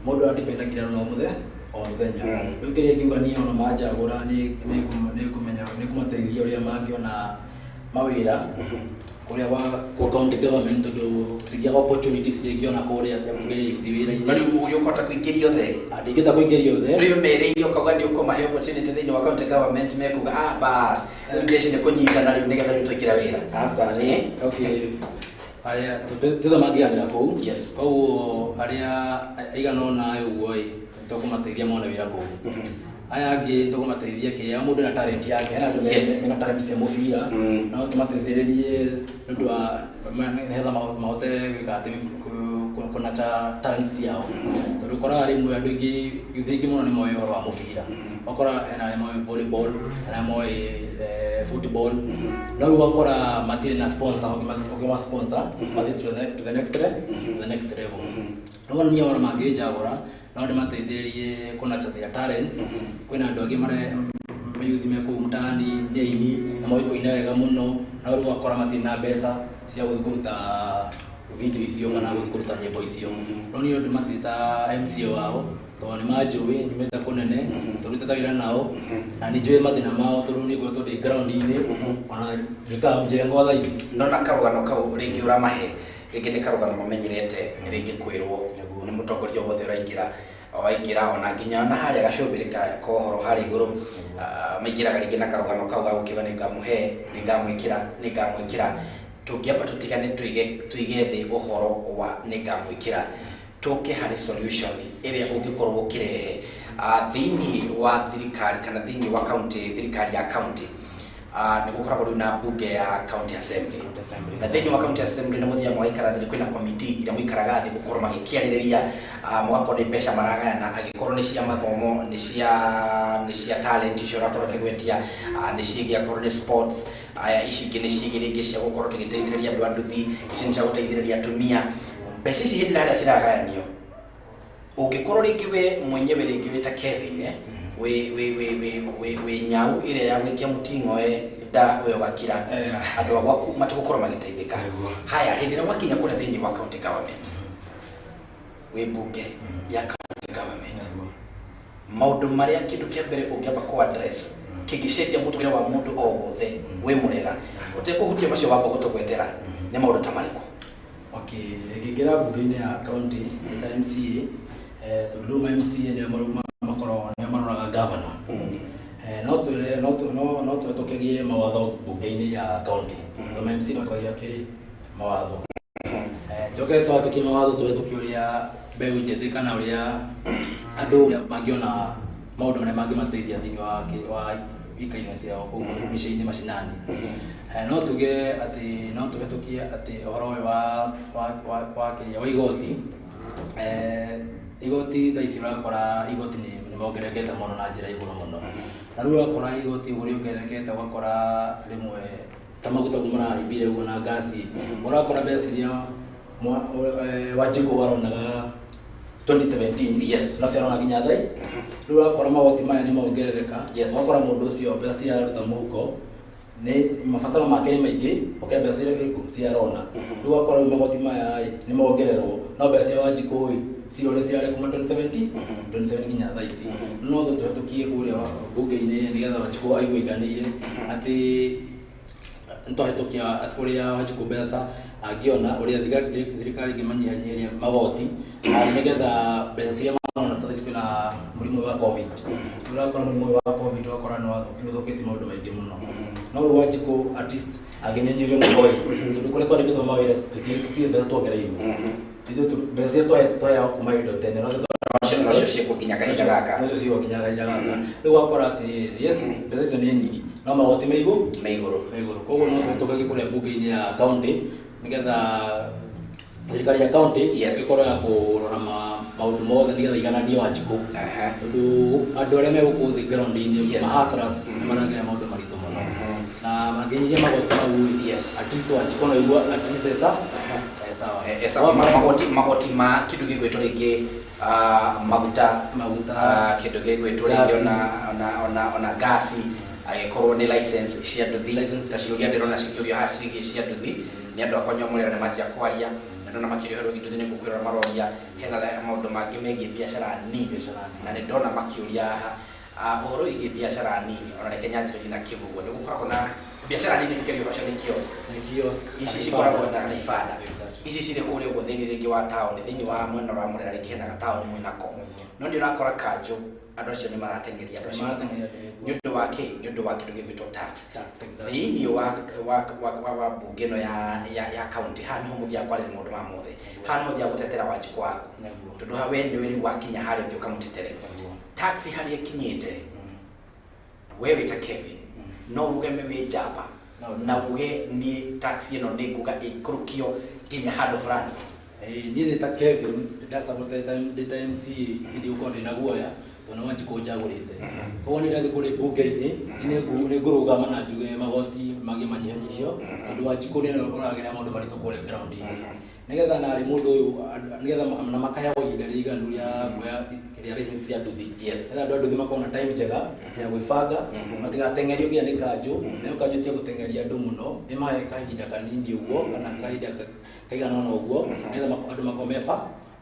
Mũndũ adependa no mũthe o mũthenya. Rĩu kĩrĩa ingiuga niĩ ona manjagũra nĩ kũmenya nĩ kũmateithia ũrĩa mangĩona mawĩra kũrĩa kwa county government, tondũ tũtingĩaga opportunities iria ingĩona kũrĩa cia kũingĩria youth wĩra-inĩ. Na rĩu ũrĩa ũkũhota kũingĩria othe? Ndingĩhota kũingĩria othe. Rĩu merĩire ũkauga nĩ ũkũmahe opportunity thĩinĩ wa county government, mekuga, "Ah, bas, rĩu jeshi nĩ kũnyitana rĩu nĩgetha rĩu tũingĩra wĩra." Aca, nĩ okay, arĩa tuthe mangĩanĩra kũu. Koguo arĩa aigana ũna ũguo ĩ tũkũmateithia mone wĩra kũu. Aya angĩ tũkũmateithia kĩrĩa mũndũ na talent yake. Hena andũ mena talent cia mũbira, no tũmateithĩrĩrie nĩ ũndũ wa nĩgetha mahote gwĩka atĩ kũnacha talent ciao, tondũ ũkoraga rĩmwe andũ aingĩ, youth aingĩ mũno nĩ moĩ ũhoro wa mũbira. Ũgakora hena arĩa moĩ volleyball, hena arĩa moĩ football, no rĩu ũgakora matirĩ na sponsor. Ũngĩma sponsor mathiĩ to the next level. Rĩu niĩ ona mangĩnjagũra no ndĩmateithĩrĩrie kũnacha their talents. Kwĩna andũ angĩ mare mayouth me kũu mtaani, nĩ aini na moĩ kũina wega mũno, no rĩu ũgakora matirĩ na mbeca cia gũthiĩ kũruta video icio kana gũthiĩ kũruta nyĩmbo icio. No niĩ ndĩmateithia ta MCA wao, tondũ nĩ manjũĩ nyumĩte kũnene, tũrutĩte wĩra nao na nĩ njũĩ mathĩna mao, tondũ niĩ ngoretwo ndĩ ground-inĩ, ona ndutaga mjengo thaa ici. No na karũgano kau rĩngĩ ũramahe, rĩngĩ nĩ karũgano mamenyerete rĩngĩ kwĩrwo nĩ mũtongoria wothe ũraingĩra o aingĩra, ona nginya ona harĩa gacũmbĩrĩ ka ũhoro harĩa igũrũ. Ah, maingĩraga rĩngĩ na karũgano kau ga gũkiuga nĩ ngamũhe, nĩ ngamwĩkĩra, nĩ ngamwĩkĩra. Tũngĩamba tũtigane, tũige thĩ ũhoro wa nĩ ngamwĩkĩra, tũke harĩ solution ĩrĩa ũngĩkorwo ũkĩrehe thĩinĩ wa thirikari kana thĩinĩ wa county, thirikari ya county. Nĩ gũkoragwo rĩu na bunge ya county assembly. County assembly. Na thĩinĩ wa county assembly nĩ mũthiaga mũgaikara thĩ, kwĩna committee iria mũikaraga thĩ gũkorwo magĩkĩarĩrĩria, mũgakorwo nĩ mbeca maragayana, angĩkorwo nĩ cia mathomo, nĩ cia talent icio ũrakorwo ũkĩgwetia, nĩ ciĩgiĩ akorwo nĩ sports, aya ici ingĩ nĩ ciĩgiĩ rĩngĩ cia gũkorwo tũgĩteithĩrĩria andũ a nduthi, ici nĩ cia gũteithĩrĩria atumia. Mbeca ici hĩndĩ ĩrĩa harĩa ciragayanio, ũngĩkorwo rĩngĩ we mwenyewe rĩngĩ wĩ ta Kevin, eh, wĩ nyau ĩrĩa ya gũikia mũting'oe nda we ũgakira, andũ a gwaku matigũkorwo magĩteithĩka. Haya, hĩndĩ ĩrĩa wakinya kũrĩa thĩinĩ wa county government, wĩ mbunge ya county government, maũndũ marĩa kĩndũ kĩa mbere ũngĩamba kũ address kĩngĩcenjia mũtũrĩre wa mũndũ o wothe wĩ mũrera, ũtekũhutia macio wamba gũtũgwetera, nĩ maũndũ ta marĩkũ? Okay, ngĩingĩra mbunge-inĩ ya county ĩta MCA, tondũ rĩu ma MCA nĩo makoragwo nĩo maroraga governor. No twĩre no tu- no no tũhetũkĩrie mawatho mbunge-inĩ ya county, tondũ ma MCA matũkagia kĩ mawatho. Njoke twahĩtũkia mawatho, tũhĩtũkie ũrĩa mbeũ njĩthĩ kana ũrĩa andũ mangĩona maũndũ marĩa mangĩmateithia thĩinĩ wa ikaino ciao kũu mĩciĩ-inĩ macinani. No tuge atĩ no tũhĩtũkie atĩ ũhoro ũyũ wa kĩrĩa wa igoti. Igoti thaa ici ũrakora igoti nĩ mongererekete mũno na njĩra igũrũ mũno, na rĩu ũgakora igoti ũguo rĩongererekete, ũgakora rĩmwe ta maguta ũguo marahaimbire ũguo na ngasi, ũrakora mbeca iria Wanjikũ aronaga 2017 no ciarona nginya thai. Rĩu ũrakora magoti maya nĩ mongerereka. Ũgakora mũndũ ũcio mbeca ciria araruta mũhuko nĩ mabataro make nĩ maingĩ gũkĩra mbeca iria irĩkũ ciarona. Rĩu ũgakora rĩu magoti maya ĩ nĩ mongererwo, no mbeca cia Wanjikũ ĩ cirĩ ũrĩa cirarĩ kuma 2017 2017 nginya thaa ici. No tũhĩtũkie kũrĩa bunge-inĩ nĩgetha Wanjikũ aigue aiganĩire atĩ nĩtwahĩtũkia ũrĩa Wanjikũ mbeca angĩona, ũrĩa thirikari ĩngĩmanyihanyihĩria magoti na nĩgetha mbeca ciria marona. Ta thaa ici kwĩna mũrimũ ũyũ wa COVID. Rĩu ũrakora mũrimũ ũyũ wa COVID ũgakora nĩ ũthũkĩtie maũndũ maingĩ mũno, no rĩu Wanjikũ at least angĩnyihanyihĩrio mũno ĩ, tondũ kũrĩa twandĩkĩtwo mawĩra tũtirĩ mbeca tuongereirwo ithuĩ, mbeca ciria twaheagwo kuma hĩndĩ tene nocio. Nocio ciĩkuo nginya kahinda gaka. Nocio ciĩkuo nginya kahinda gaka. Rĩu ũgakora atĩrĩrĩ, yes, mbeca icio nĩ nyingi no magoti me igũrũ. Me igũrũ. Me igũrũ. Koguo no tũhĩtũkagie kũrĩa mbunge-inĩ ya county nĩgetha thirikari ya county ĩkorwo ya kũrora maũndũ mothe nĩgetha igananie Wanjikũ, tondũ andũ arĩa me gũkũ thĩ ground-inĩ, ma-hustlers, nĩ maragera maũndũ maritũ mũno, na mangĩnyihia magoti mau ĩ, at least Wanjikũ no aigua at least e sawa. Sawa, magoti ma kĩndũ gĩgwĩtwo rĩngĩ maguta. Maguta. Kĩndũ gĩgwĩtwo rĩngĩ Gasi. ona gasi, agĩkorwo nĩ license cia nduthi. License. Ta ciũria ndĩrona cikĩũrio haha ciĩgiĩ cia nduthi nĩ andũ akwa Nyamũrera nĩ manjia kwaria nĩ Na ndona makĩria ũhoro wĩgiĩ nduthi nĩ ngũkwĩrora maroria hena maũndũ mangĩ megiĩ biacara nini, na nĩ ndona makĩũria haha ũhoro wĩgiĩ biacara nini. Ona reke nyanjĩrĩrie na kĩu ũguo, nĩ gũkoragwo na biacara nini, tũkĩaria ũhoro ũcio nĩ kiosk. Nĩ kiosk. Ici cikoragwo na ibanda ici cirĩ kũrĩa ũguo thĩinĩ rĩngĩ wa taũni, thĩinĩ wa mwena wa Murera, rĩngĩ hena gataũni mwĩnako, no nĩ ũrakora kanjũ andũ acio nĩ marateng'eria andũ acio. Marateng'eria. Nĩ ũndũ wa kĩ? Nĩ ũndũ wa kĩndũ gĩgwĩtwo tax. Tax, exactly. Thĩinĩ wa mbunge ĩno ya county, haha nĩho mũthiaga kwarĩria maũndũ ma mothe, haha nĩho ũthiaga gũtetera Wanjikũ waku, tondũ ha we nĩwe rĩu wakinya harĩa ũthiĩ ũkamũtetere. Tax harĩa ĩkinyĩte, we wĩ ta Kevin no ũrũgame wĩ njamba na uge niĩ tax ĩno nĩ nguga ĩikũrũkio nginya handũ fulani? Niĩ ndĩ ta Kevin ndacagũte ndĩ ta MCA, ndĩ gũkorwo ndĩna guoya tondũ nĩ Wanjikũ njagũrĩte. Koguo nĩ ndathiĩ kũrĩ mbunge-inĩ, nĩ ngũrũgama na njuge magoti mangĩ manyihanyihio, tondũ Wanjikũ nĩ ũragerera maũndũ maritũ kũrĩa ground-inĩ, nĩgetha narĩ mũndũ ũyũ nĩgetha na makaheagwo ihinda rĩiganu rĩa kuoya kĩrĩa license cia nduthi, nĩgetha andũ a nduthi makorwo na time njega ya gwĩbanga, matigateng'erio nginya nĩ kanjũ. Nayo kanjũ ĩtige gũteng'eria andũ mũno, ĩmahe kahinda kanini ũguo kana kahinda kaigana ũna ũguo, nĩgetha andũ makorwo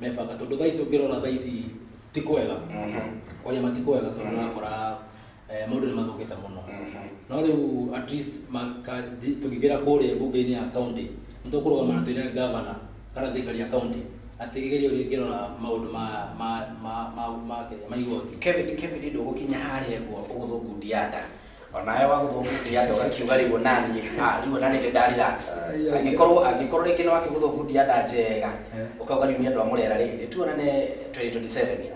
mebanga, tondũ thaa ici ũngĩrora thaa ici ti kwega, kwaria ma ti kwega, tondũ ũrakora maũndũ nĩ mathũkĩte mũno. No rĩu at least tũngĩingĩra kũrĩa mbunge-inĩ ya county, nĩ tũkũrũgama na twĩre governor kana thirikari ya county atĩ ĩgerie ũrĩa ĩngĩrora maũndũ ma kĩrĩa ma igoti. Kevin, ndũgũkinya harĩa ũguo ũgũthwo ngundi ya nda, onawe wagũthwo ngundi ya nda ũgakiuga rĩu onaniĩ rĩu onaniĩ ndĩ nda relax. Angĩkorwo rĩngĩ nĩ wakĩgũthwo ngundi ya nda njega, ũkauga rĩu nĩ andũ a Murera rĩ, tuonane 2027,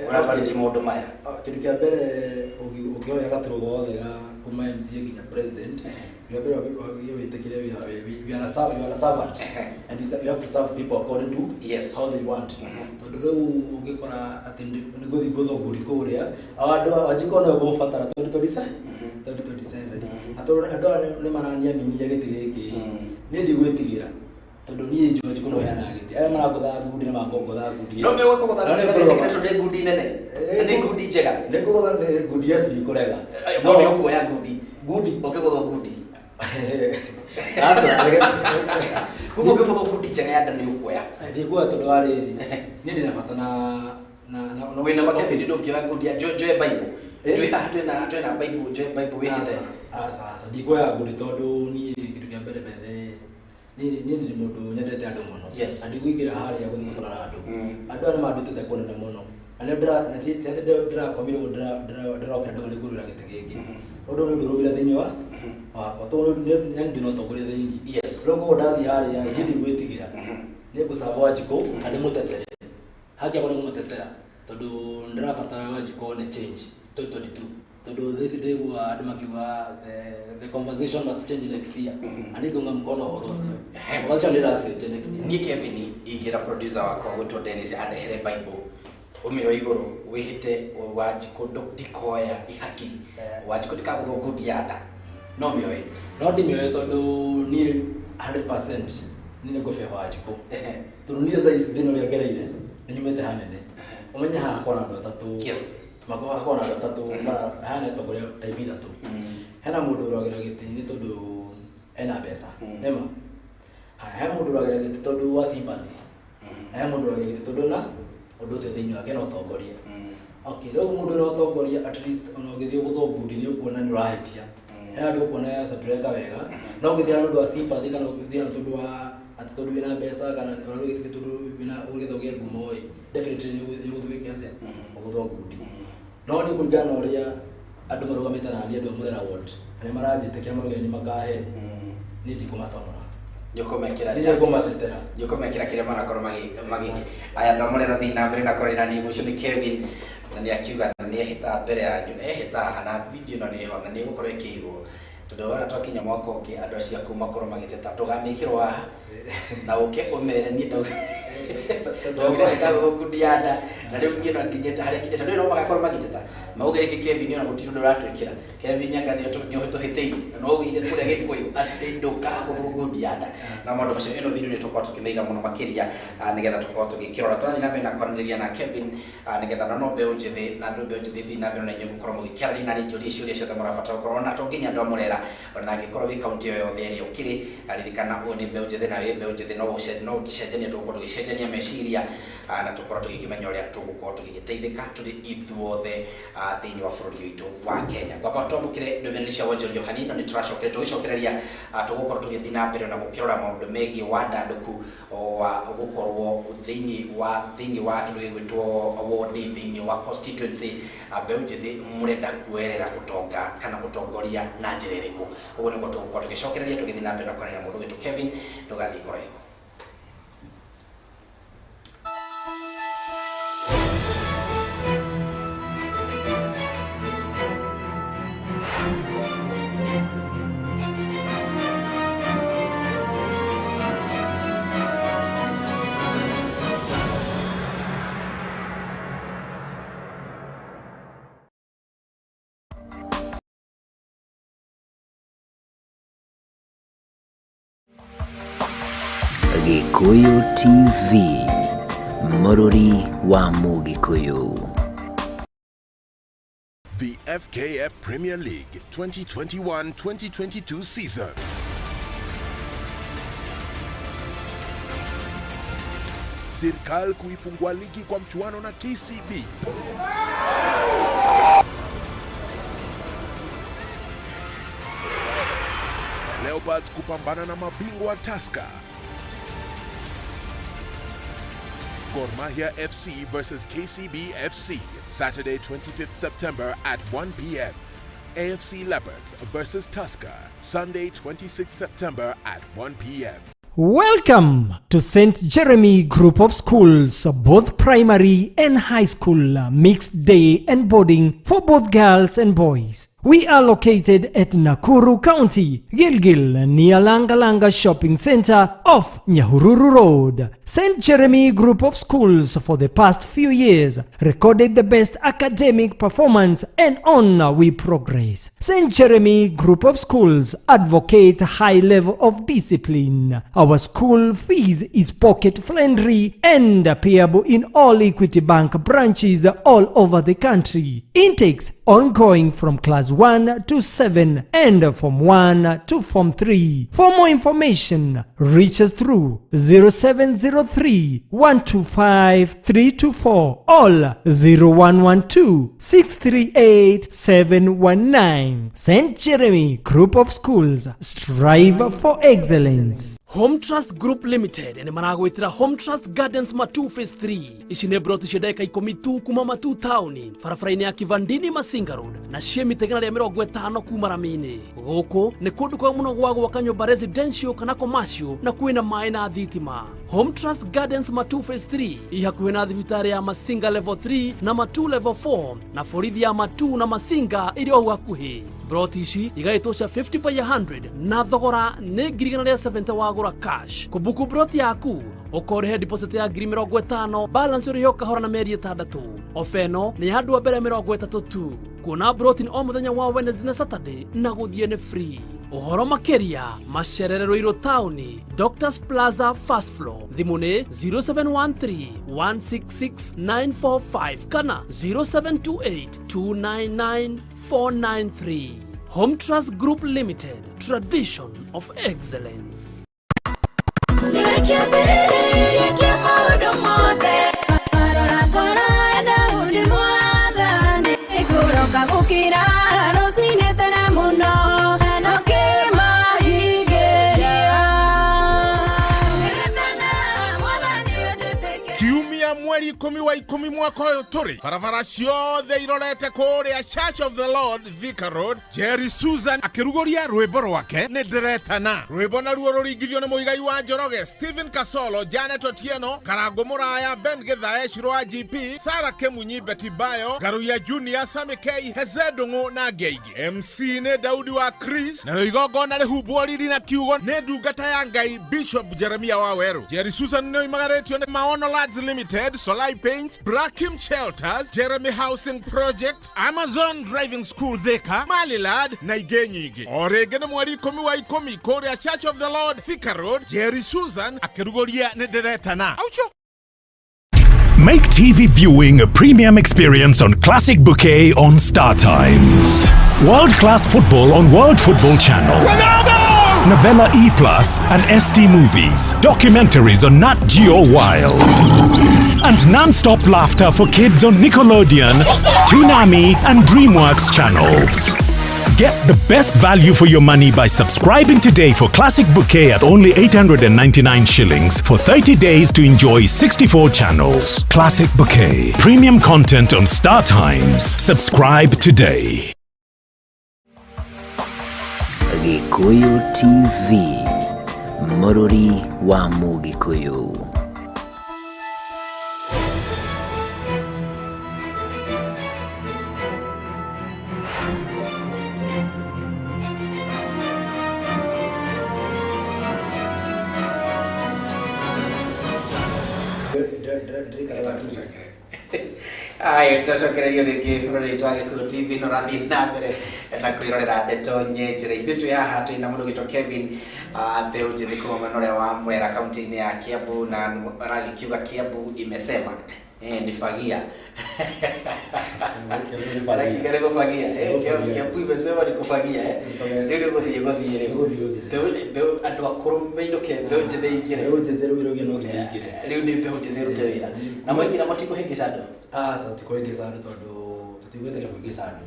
ũratwarithia maũndũ maya. Kĩndũ kĩa mbere, ũngĩoya gaturwa gothe ga kuma MCA nginya president, kĩrĩa mbere wagĩrĩire wĩtĩkĩre you are a servant and you have to serve people according to how they want, tondũ rĩu ũngĩkora atĩ nĩ ngũthiĩ ngũthwo ngundi kũrĩa, andũ Wanjikũ no ngũmũbatara 2027, 2027, atĩ andũ aya nĩ maraniaminia gĩtĩ gĩkĩ. Niĩ ndigwĩtigĩra, tondũ niĩ njũĩ Wanjikũ no ũheanaga gĩtĩ. Arĩa marangũtha ngundi nĩ makũngũtha ngundi. No megũkũgũtha No ngundi, nĩ tondũ nĩ ngundi nene na nĩ ngundi njega. Nĩ ngũgũtha nĩ ngundi, yes, ndikũrega. No nĩ ũkuoya ngundi? Ngundi. Ũkĩgũthwo ngundi? Aca. Koguo ũkĩgũthwo ngundi njega ya nda nĩ ũkuoya? Ndikuoya, tondũ wa rĩrĩ, niĩ ndĩna bata na Wĩna ma, Kevin, ndũngĩoya ngundi ya njoe Bible? Njoe haha, twĩna Bible, njoe Bible wĩhĩte. Aca, aca, ndikuoya ngundi, tondũ niĩ kĩndũ kĩa mbere bethe niĩ nĩ mũndũ nyendete andũ mũno, na ndigũingĩra harĩa gũthiĩ gũcorora andũ. Andũ aya nĩ mandutĩte kũnene mũno, na nĩ na ti atĩ ndĩrakomire ũguo ndĩrokĩra ndauga nĩ ngũrũĩra gĩtĩ gĩkĩ. Ũndũ ũyũ nĩ ũndũ ũrũmire thĩinĩ wa wakwa, tondũ nĩ ndĩna ũtongoria thĩinĩ. Rĩu koguo ndathiĩ harĩa, niĩ ndigwĩtigĩra, nĩ ngũcaba Wanjikũ na ndĩmũtetere. Haki yakwa nĩ kũmũtetera, tondũ ndĩrabatara Wanjikũ one change 2022, tondũ thaa ici ndĩgua andũ makiuga the conversation must change next year, na nĩ ngũnga mkono ũhoro ũcio. Conversation nĩ ĩracenjia next year. Niĩ Kevin ingĩra producer wakwa gwĩtwo Dennis andehere Bible, ũmĩoe igũrũ wĩhĩte Wanjikũ ndikoya ihaki, Wanjikũ ndikagũthwo ngundi ya nda, no mĩoe? No ndimĩoe, tondũ niĩ 100% niĩ nĩ ngũbeba Wanjikũ, tondũ niĩ thaa ici thĩna ũrĩa ngereire nĩ nyumĩte hanene. Ũmenye haha hakoragwo na andũ atatũ. Hakoragwo na andũ atatũ haha, nĩ atongoria type ithatũ. Hena mũndũ ũragĩra gĩtĩ nĩ tondũ ena mbeca, nĩma haya. He mũndũ ũragĩra gĩtĩ tondũ wa sympathy, na he mũndũ ũragĩra gĩtĩ tondũ na ũndũ ũcio thĩinĩ wake no ũtongoria. Okay, rĩu mũndũ na ũtongoria, at least ona ũngĩthiĩ gũthwo ngundi nĩ ũkuona nĩ ũrahĩtia. He andũ ũkuona aca ndũreka wega, no ũngĩthiĩ na ũndũ wa sympathy kana ũngĩthiĩ na tondũ wa atĩ tondũ wĩna mbeca kana ũrarũgĩte gĩtĩ tondũ wĩna ũgetha ũgĩe ngumo ĩ, definitely nĩ ũgũthiĩ wĩke atĩa, ũgũthwo ngundi. No nĩ kũringana na ũrĩa andũ marũgamĩte na niĩ, andũ a Murera ward arĩa maranjĩtĩkia marauga nĩ makahe, niĩ ndikũmaconora. Nĩ ũkũmekĩra Nĩ justice. ngũmatetera. Nĩ ũkũmekĩra kĩrĩa marakorwo magĩke. Aya andũ a Murera, thiĩ na mbere na kũrĩ na niĩ. Mũico nĩ Kevin, na nĩ akiuga na nĩ ehĩta mbere yanyu, ehĩta haha na video ĩno nĩho na nĩ ĩgũkorwo ĩkĩigwo, tondũ wona twakinya mwaka ũngĩ andũ acio aku makorwo magĩteta ndũgamĩkĩrwo haha na ũke ũmere niĩ ndauga. Tondũ nda na rĩu niĩ no nginyĩte harĩa nginyĩte tondũ no magakorwo magĩteta maugire rĩngĩ Kevin ona gũtirĩ ũndũ ũratwĩkĩra. Kevin anga nĩ ũhĩtũhĩtĩirie na no ugire kũrĩa Gĩkũyũ atĩ ndũkagũthũngũthia nda na maũndũ macio. Ĩno video nĩ tũkorwo tũkĩmĩiga mũno makĩria nĩgetha tũkorwo tũgĩkĩrora. Tũrathiĩ na mbere na kwaranĩria na Kevin nĩgetha no mbeũ njĩthĩ na andũ mbeũ njĩthĩ thiĩ na mbere na inyuĩ gũkorwo mũgĩkĩararia na rĩnjũria ciũria ciothe mũrabatara gũkorwo ona to nginya andũ a Murera, ona angĩkorwo wĩ kaunti o yothe ĩrĩa ũkĩrĩ. Ririkana ũyũ nĩ mbeũ njĩthĩ na wĩ mbeũ njĩthĩ no ũgĩcenjania, tũgũkorwo tũgĩcenjania meciria na tũkorwo tũgĩkĩmenya ũrĩa tũgũkorwo tũgĩgĩteithĩka tũrĩ ithuothe thĩinĩ wa bũrũri witũ wa Kenya. Ngwamba twamũkĩre ndũmĩrĩri cia wonjoria hanini no nĩ tũracokere tũgĩcokereria tũgũkorwo tũgĩthiĩ na mbere na gũkĩrora maũndũ megiĩ wandandũku wa gũkorwo thĩinĩ wa kĩndũ gĩgwĩtwo ward, thĩinĩ wa constituency. Mbeũ njĩthĩ mũrenda kuoerera ũtonga kana ũtongoria na njĩra ĩrĩkũ? Ũguo nĩguo tũgũkorwo tũgĩcokereria tũgĩthiĩ na mbere na kwaria na mũndũ witũ Kevin. Ndũgathiĩ kũraihu. Gikuyu TV, Mũrũri wa Mũgĩkũyũ. The FKF Premier League 2021-2022 season. Serikali kuifungua ligi kwa mchuano na KCB. Leopards kupambana na mabingwa Tusker. Gor Mahia FC versus KCB FC, Saturday 25th September at 1 p.m. AFC Leopards versus Tusker, Sunday 26th September at 1 p.m. Welcome to St. Jeremy Group of Schools, both primary and high school, mixed day and boarding for both girls and boys. We are located at Nakuru County, Gilgil, near Langalanga Shopping Center off Nyahururu Road. St. Jeremy Group of Schools for the past few years recorded the best academic performance, and on we progress. St. Jeremy Group of Schools advocates high level of discipline. Our school fees is pocket friendly and payable in all Equity Bank branches all over the country. Intakes ongoing from class 1 to 7 and from 1 to Form 3. For more information, reach us through 0703 125 324 or 0112 638 719. St. Jeremy Group of Schools, strive for excellence. Home Trust Group Limited nĩ maragwĩtĩra Home Trust Gardens Matu Phase 3. Ici nĩ broti cia ndagĩka 10 tu kuma Matu taũni, barabara-inĩ ya Kivandini Masinga Road, na ciĩ mita 150 kuma rami-inĩ. Gũkũ nĩ kũndũ kwega mũno gwa gwaka nyũmba residential kana commercial, na kwĩna maĩ na thitima. Home Trust Gardens Matu Phase 3 i hakuhĩ na thibitarĩ ya Masinga Level 3 na Matu Level 4, na borithi ya Matu na Masinga ĩrĩ o hau hakuhĩ. Broti ici igaĩtwo cia 50 by 100 na thogora nĩ 170,000 wagũra cash. Kũbuku broti yaku ũkorĩhe deposit ya 50,000, balance ũrĩhe o kahora na mĩeri 6. Ofa ĩno nĩ ya andũ a mbere 30 tu. Kuona broti nĩ o mũthenya wa Wednesday na Saturday, na gũthiĩ nĩ free. Ũhoro makĩria macerere Ruiru taũni, Doctors Plaza, first floor. Thimũ nĩ 0713 166 945 kana 0728 299 493. Home Trust Group Limited, tradition of excellence. Kĩambĩrĩria kĩa maũndũ mothe, rora ngoro ya Daudi mwathani, kũroka gũkĩra rũcinĩ tene mũno na ũkĩmahingĩria. Mwathani ũnjĩtĩkĩrie. Kiumia mweri 10 wa wa 10 mwaka ũyũ tũrĩ barabara ciothe irorete kũrĩa Church of the Lord Thika Road. Jerry Susan akĩrugũria rwĩmbo rwake nĩ ndĩretana. Rwĩmbo naruo rũringithio nĩ Mũigai wa Njoroge, Stephen Kasolo, Janet Otieno, Karango Mũraya, Ben Githae, Shiro wa GP, Sarah Kemunyi, Betty Bayo, Garuya Junior, Sammy K, Heze Ndung'u na angĩ aingĩ. MC nĩ Daudi wa Chris, narĩo igongona rĩhumbwo riri na kiugo nĩ ndungata ya Ngai Bishop Jeremia Waweru. Jerry Susan nĩ oimagarĩtio nĩ Maono Lads Limited, Solai Paints, Brakim Shelters, Jeremy Housing Project, Amazon Driving School Thika, Malilad na ingĩ nyingĩ. O rĩngĩ nĩ mweri 10 wa 10 kũrĩa Church of the Lord Thika Road, Jerry Susan akĩrugũria nĩ ndĩretana. Aucho. Make TV viewing a premium experience on Classic Bouquet on Star Times. World-class football on World Football Channel. Ronaldo! Novella E Plus and ST Movies. Documentaries on Nat Geo Wild. And non-stop laughter for kids on Nickelodeon, Toonami and DreamWorks channels. Get the best value for your money by subscribing today for Classic Bouquet at only 899 shillings for 30 days to enjoy 64 channels. Classic Bouquet. Premium content on Star Times. Subscribe today. Gikuyu TV, Mũrũri wa Mũgĩkũyũ. Aya, twacokererio rĩngĩ rũrĩrĩ twa Gĩkũyũ TV no rathiĩ na mbere na kwĩrorera ndeto nyenjere. Ithuĩ twĩ haha twĩ na mũndũ ũgwĩtwo Kevin mbeũ njĩthĩ kuma mwena ũrĩa wa Mwera kaunti-inĩ ya Kiambu, na aragĩkiuga Kiambu imesema ni fagia. Arakiuga nĩ gũbagia. Kiambu imesema ni kufagia. Rĩu nĩ gũthiĩ gũthiĩ rĩu. Mbeũ andũ akũrũ mainũke, mbeũ njĩthĩ ĩingĩre. Mbeũ njĩthĩ rĩu ĩrauga no nginya ĩingĩre. Rĩu nĩ mbeũ njĩthĩ ĩrute wĩra. Na mwaingĩra mũtikũhĩngĩca andũ? Aca, tũtikũhĩngĩca andũ tondũ tũtigwĩtĩkĩra kũhĩngĩca andũ.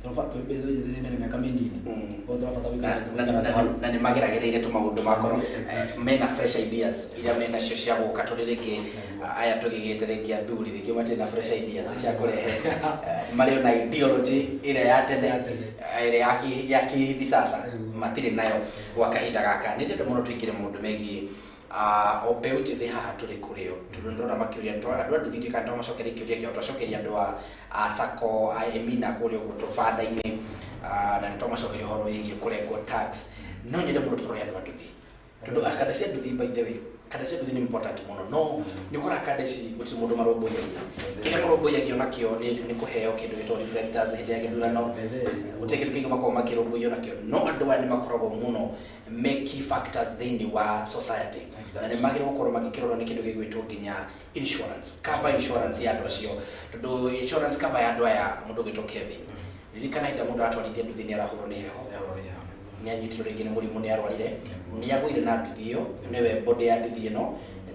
Tondũ mbeũ njĩthĩ nĩ mena mĩaka mĩnini. Koguo tũrabata gũikara na nĩ mageragĩrĩire tũmaũndũ makorwo mena fresh ideas iria menacio cia gũka, tondũ rĩngĩ aya tũgĩgĩte rĩngĩ athuri rĩngĩ matirĩ na fresh ideas cia kũrehe, marĩ ona ideology ĩrĩa ya tene, ĩrĩa ya kĩhivi sasa matirĩ nayo gwa kahinda gaka. Nĩ ndenda mũno tũingĩre maũndũ megiĩ o mbeũ njĩthĩ haha tũrĩ kũrĩo, tondũ ndĩrona makĩũria andũ a nduthi ndiũĩ kana twamacokeria kĩũria kĩao, twacokeria andũ a Sacco a Emina kũrĩa ũguo tũbanda-inĩ, na nĩtwamacokeria ũhoro wĩgiĩ kũrengwo tax. No nyende mũno tũrore andũ a nduthi, tondũ kanda cia nduthi, by the way, kanda cia nduthi nĩ important mũno, no nĩ ũkoraga kanda ici gũtirĩ mũndũ marũmbũyagia. Kĩrĩa marũmbũyagio nakĩo nĩ kũheo kĩndũ gĩtagwo reflectors hĩndĩ ya gĩthurano, gũtirĩ kĩndũ kĩngĩ makoragwo makĩrũmbũiyio nakĩo. No andũ aya nĩ makoragwo mũno me key factors thĩinĩ wa society, na nĩ magĩrĩirwo gũkorwo magĩkĩrorwo nĩ kĩndũ gĩgwĩtwo nginya insurance cover, insurance ya andũ acio, tondũ insurance cover ya andũ aya, mũndũ ũgwĩtwo Kevin, ririkana hĩndĩ mũndũ aratwarithia nduthi nĩ arahũrwo nĩ heho, nĩ anyitirwo rĩngĩ nĩ mũrimũ, nĩ arwarire, nĩ agũire na nduthi ĩyo, nĩwe body ya nduthi ĩno,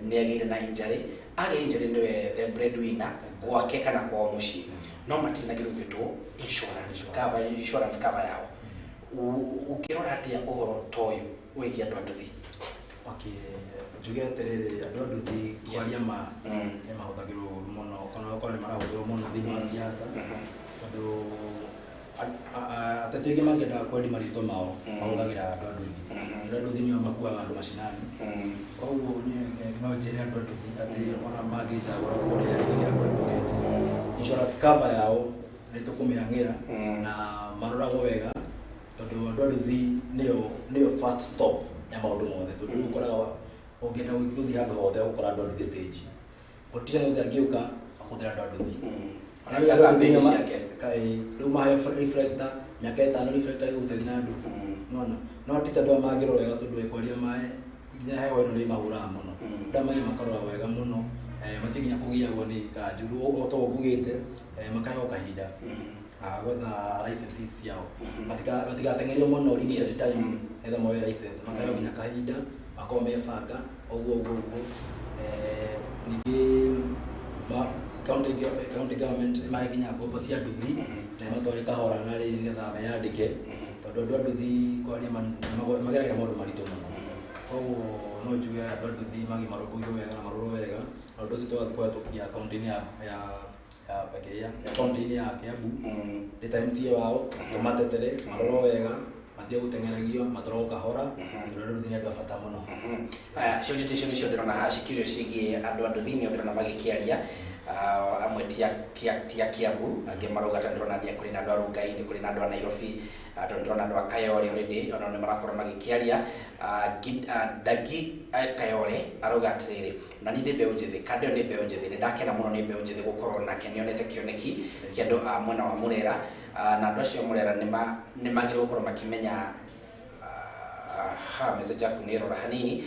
nĩ agĩire na injury, agĩa injury nĩwe the breadwinner gwake kana kwao mũciĩ, no matirĩ na kĩndũ gĩgwĩtwo insurance cover, insurance cover yao. Ũngĩrora atĩa ũhoro ta ũyũ wĩgiĩ andũ a nduthi? Okay, njuge atĩrĩrĩ, andũ a nduthi kwaria ma nĩ mahũthagĩrwo ũru mũno, kana okorwo nĩ marahũthĩrwo mũno thĩinĩ wa siasa, tondũ ateti aingĩ mangĩenda kwendi marĩtwa mao mahũthagĩra andũ a nduthi. Andũ a nduthi nĩo makuaga andũ macinani. Koguo niĩ no njĩre andũ a nduthi atĩ ona mangĩnjagũra kũrĩa ithikĩra kũrĩa bunge, insurance cover yao nĩ tũkũmĩang'ĩra na maroragwo wega, tondũ andũ a nduthi nĩo first stop ya maũndũ mothe, tondũ rĩu ũkoraga ũngĩenda gũthiĩ handũ hothe ũgũkora andũ a nduthi stage. Politician othe angĩũka akũhũthĩra andũ a nduthi. Ona rĩu andũ a nduthi nĩo rĩu maheo reflector mĩaka 5 reflector ĩgũteithia na andũ. Nĩwona? No at least andũ aya mangĩrorwo wega, tondũ kwaria maĩ nginya heho ĩno nĩ ĩmahũraga mũno. Andũ aya mangĩ makarora wega mũno, matirĩ nginya kũgiagwo nĩ kanjũ o ta ũguo ngugĩte, makaheo kahinda gwetha licenses ciao, matigateng'erio mũno limited time nĩgetha moe license, makaheo nginya kahinda makorwo mebanga ũguo ũguo ũguo. Ningĩ county government ĩmahe nginya ngombo cia nduthi na ĩmatware kahora narĩ nĩgetha meyandĩke, tondũ andũ a nduthi kwaria mageragĩra maũndũ maritũ mũno. Koguo no njuge andũ a nduthi marũmbũiyo wega na marorwo wega, Na ũndũ ũcio tũgathiĩ kũhetũkia kaunti-inĩ ya ya ya ya kaunti-inĩ ya Kiambu nĩ ta MCA wao, tũmatetere marorwo wega, matige gũteng'eragio, matwarwo kahora, tondũ andũ nĩ andũ a bata mũno. Aya, ciũria icio nĩcio ndĩrona haha cikĩũrio ciĩgiĩ andũ a nduthi-inĩ, ndĩrona magĩkĩaria. Amwe ti a Kiambu, angĩ marauga ta ndĩrona ndia kũrĩ na andũ a Rongai, nĩ kũrĩ na andũ a Nairobi, tondũ ndĩrona andũ a Kayole already ona nĩ marakorwo magĩkĩaria. Dagi Kayole arauga atĩrĩrĩ, na niĩ ndĩ mbeũ njĩthĩ, kando ĩyo nĩ mbeũ njĩthĩ, nĩ ndakena mũno nĩ mbeũ njĩthĩ gũkorwo nake nĩonete kĩoneki kĩa andũ a mwena wa Murera, na andũ acio a Murera nĩ magĩrĩirwo gũkorwo makĩmenya. Ha message yaku nĩ ĩrora hanini.